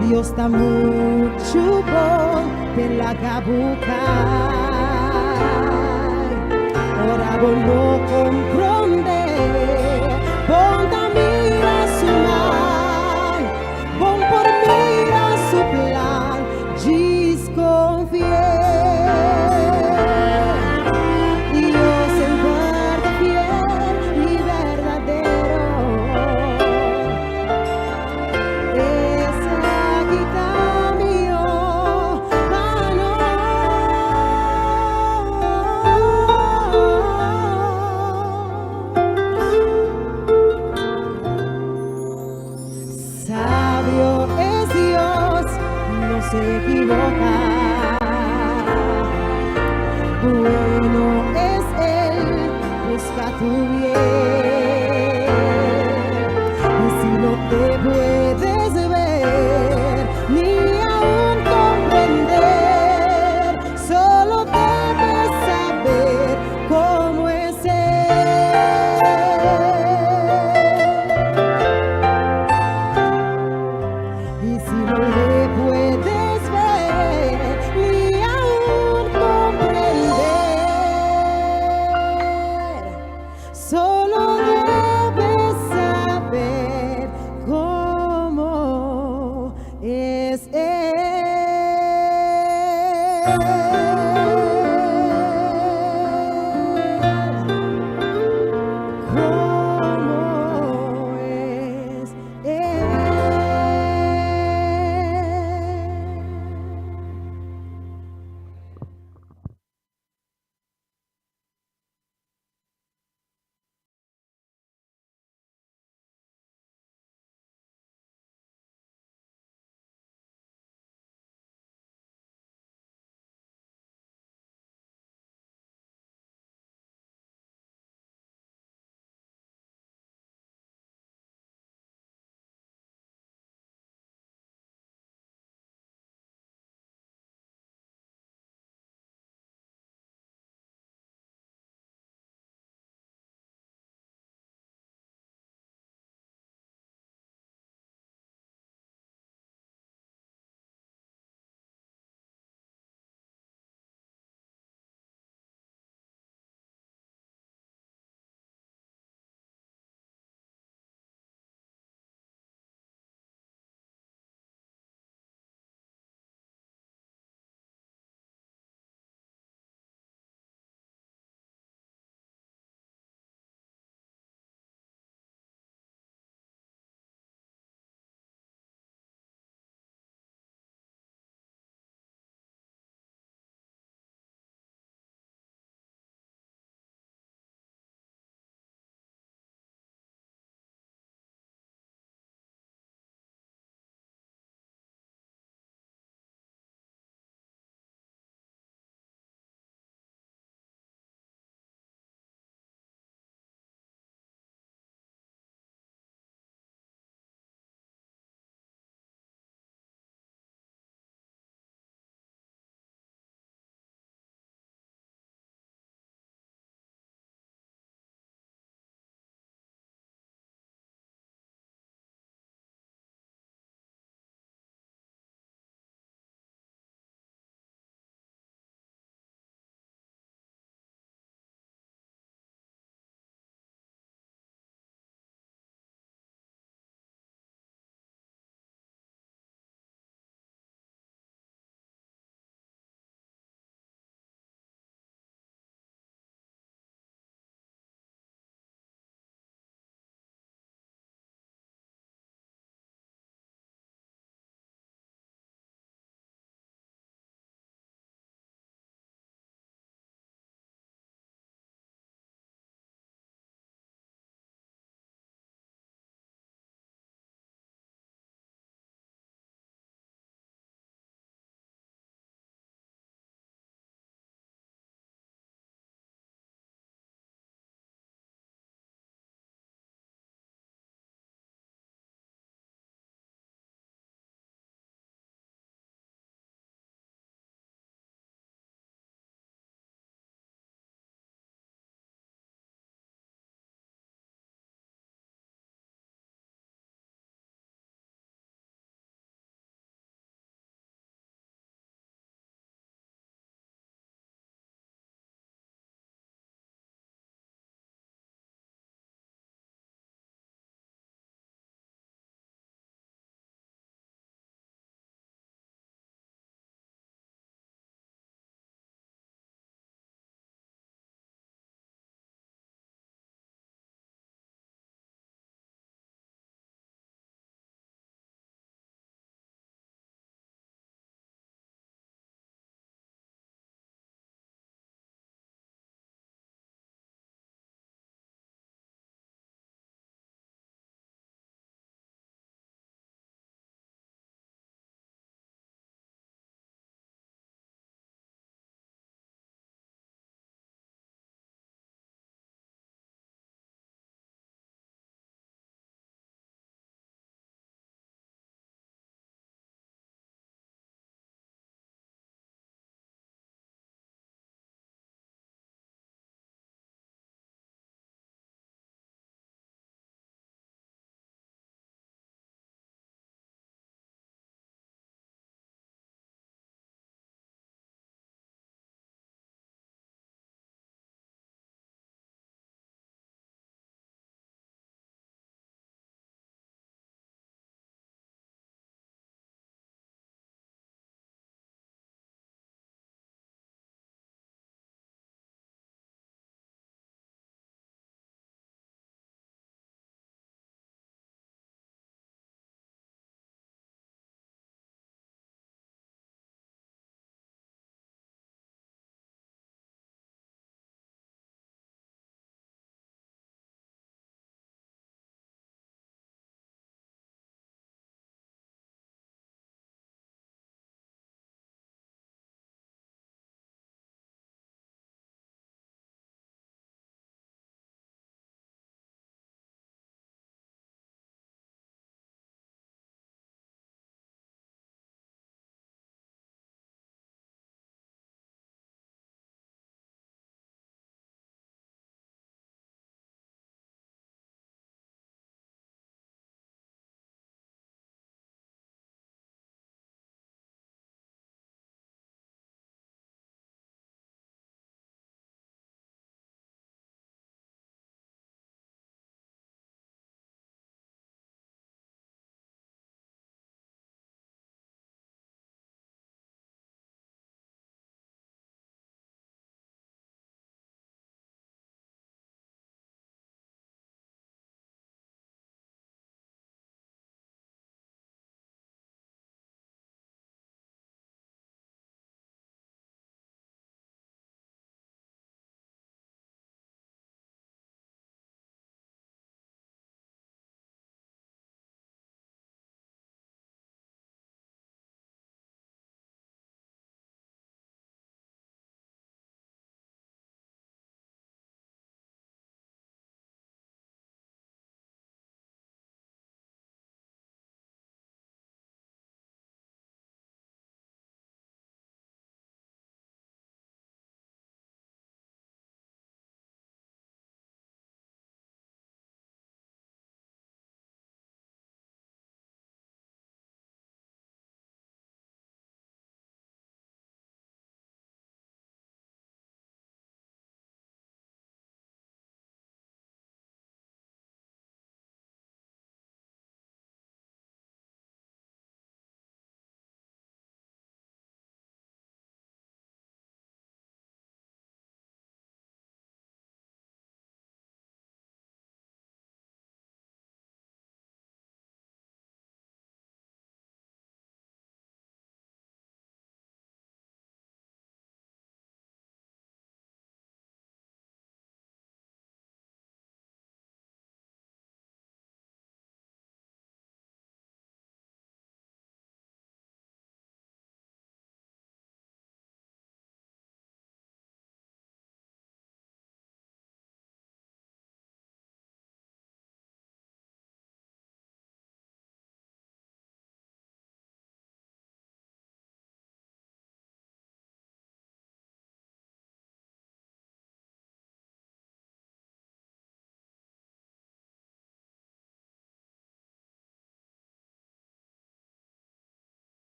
Dios ta muchu bon p'e laga bo kai. Ora bo no komprondé, bon ta mira su man, bon por mira su plan, djis konfia. Dios semper fiel i berdadero. Esaki ta mihó pa nos. Sabio es Dios, no se equivoca. Bueno es Él, busca tu bien.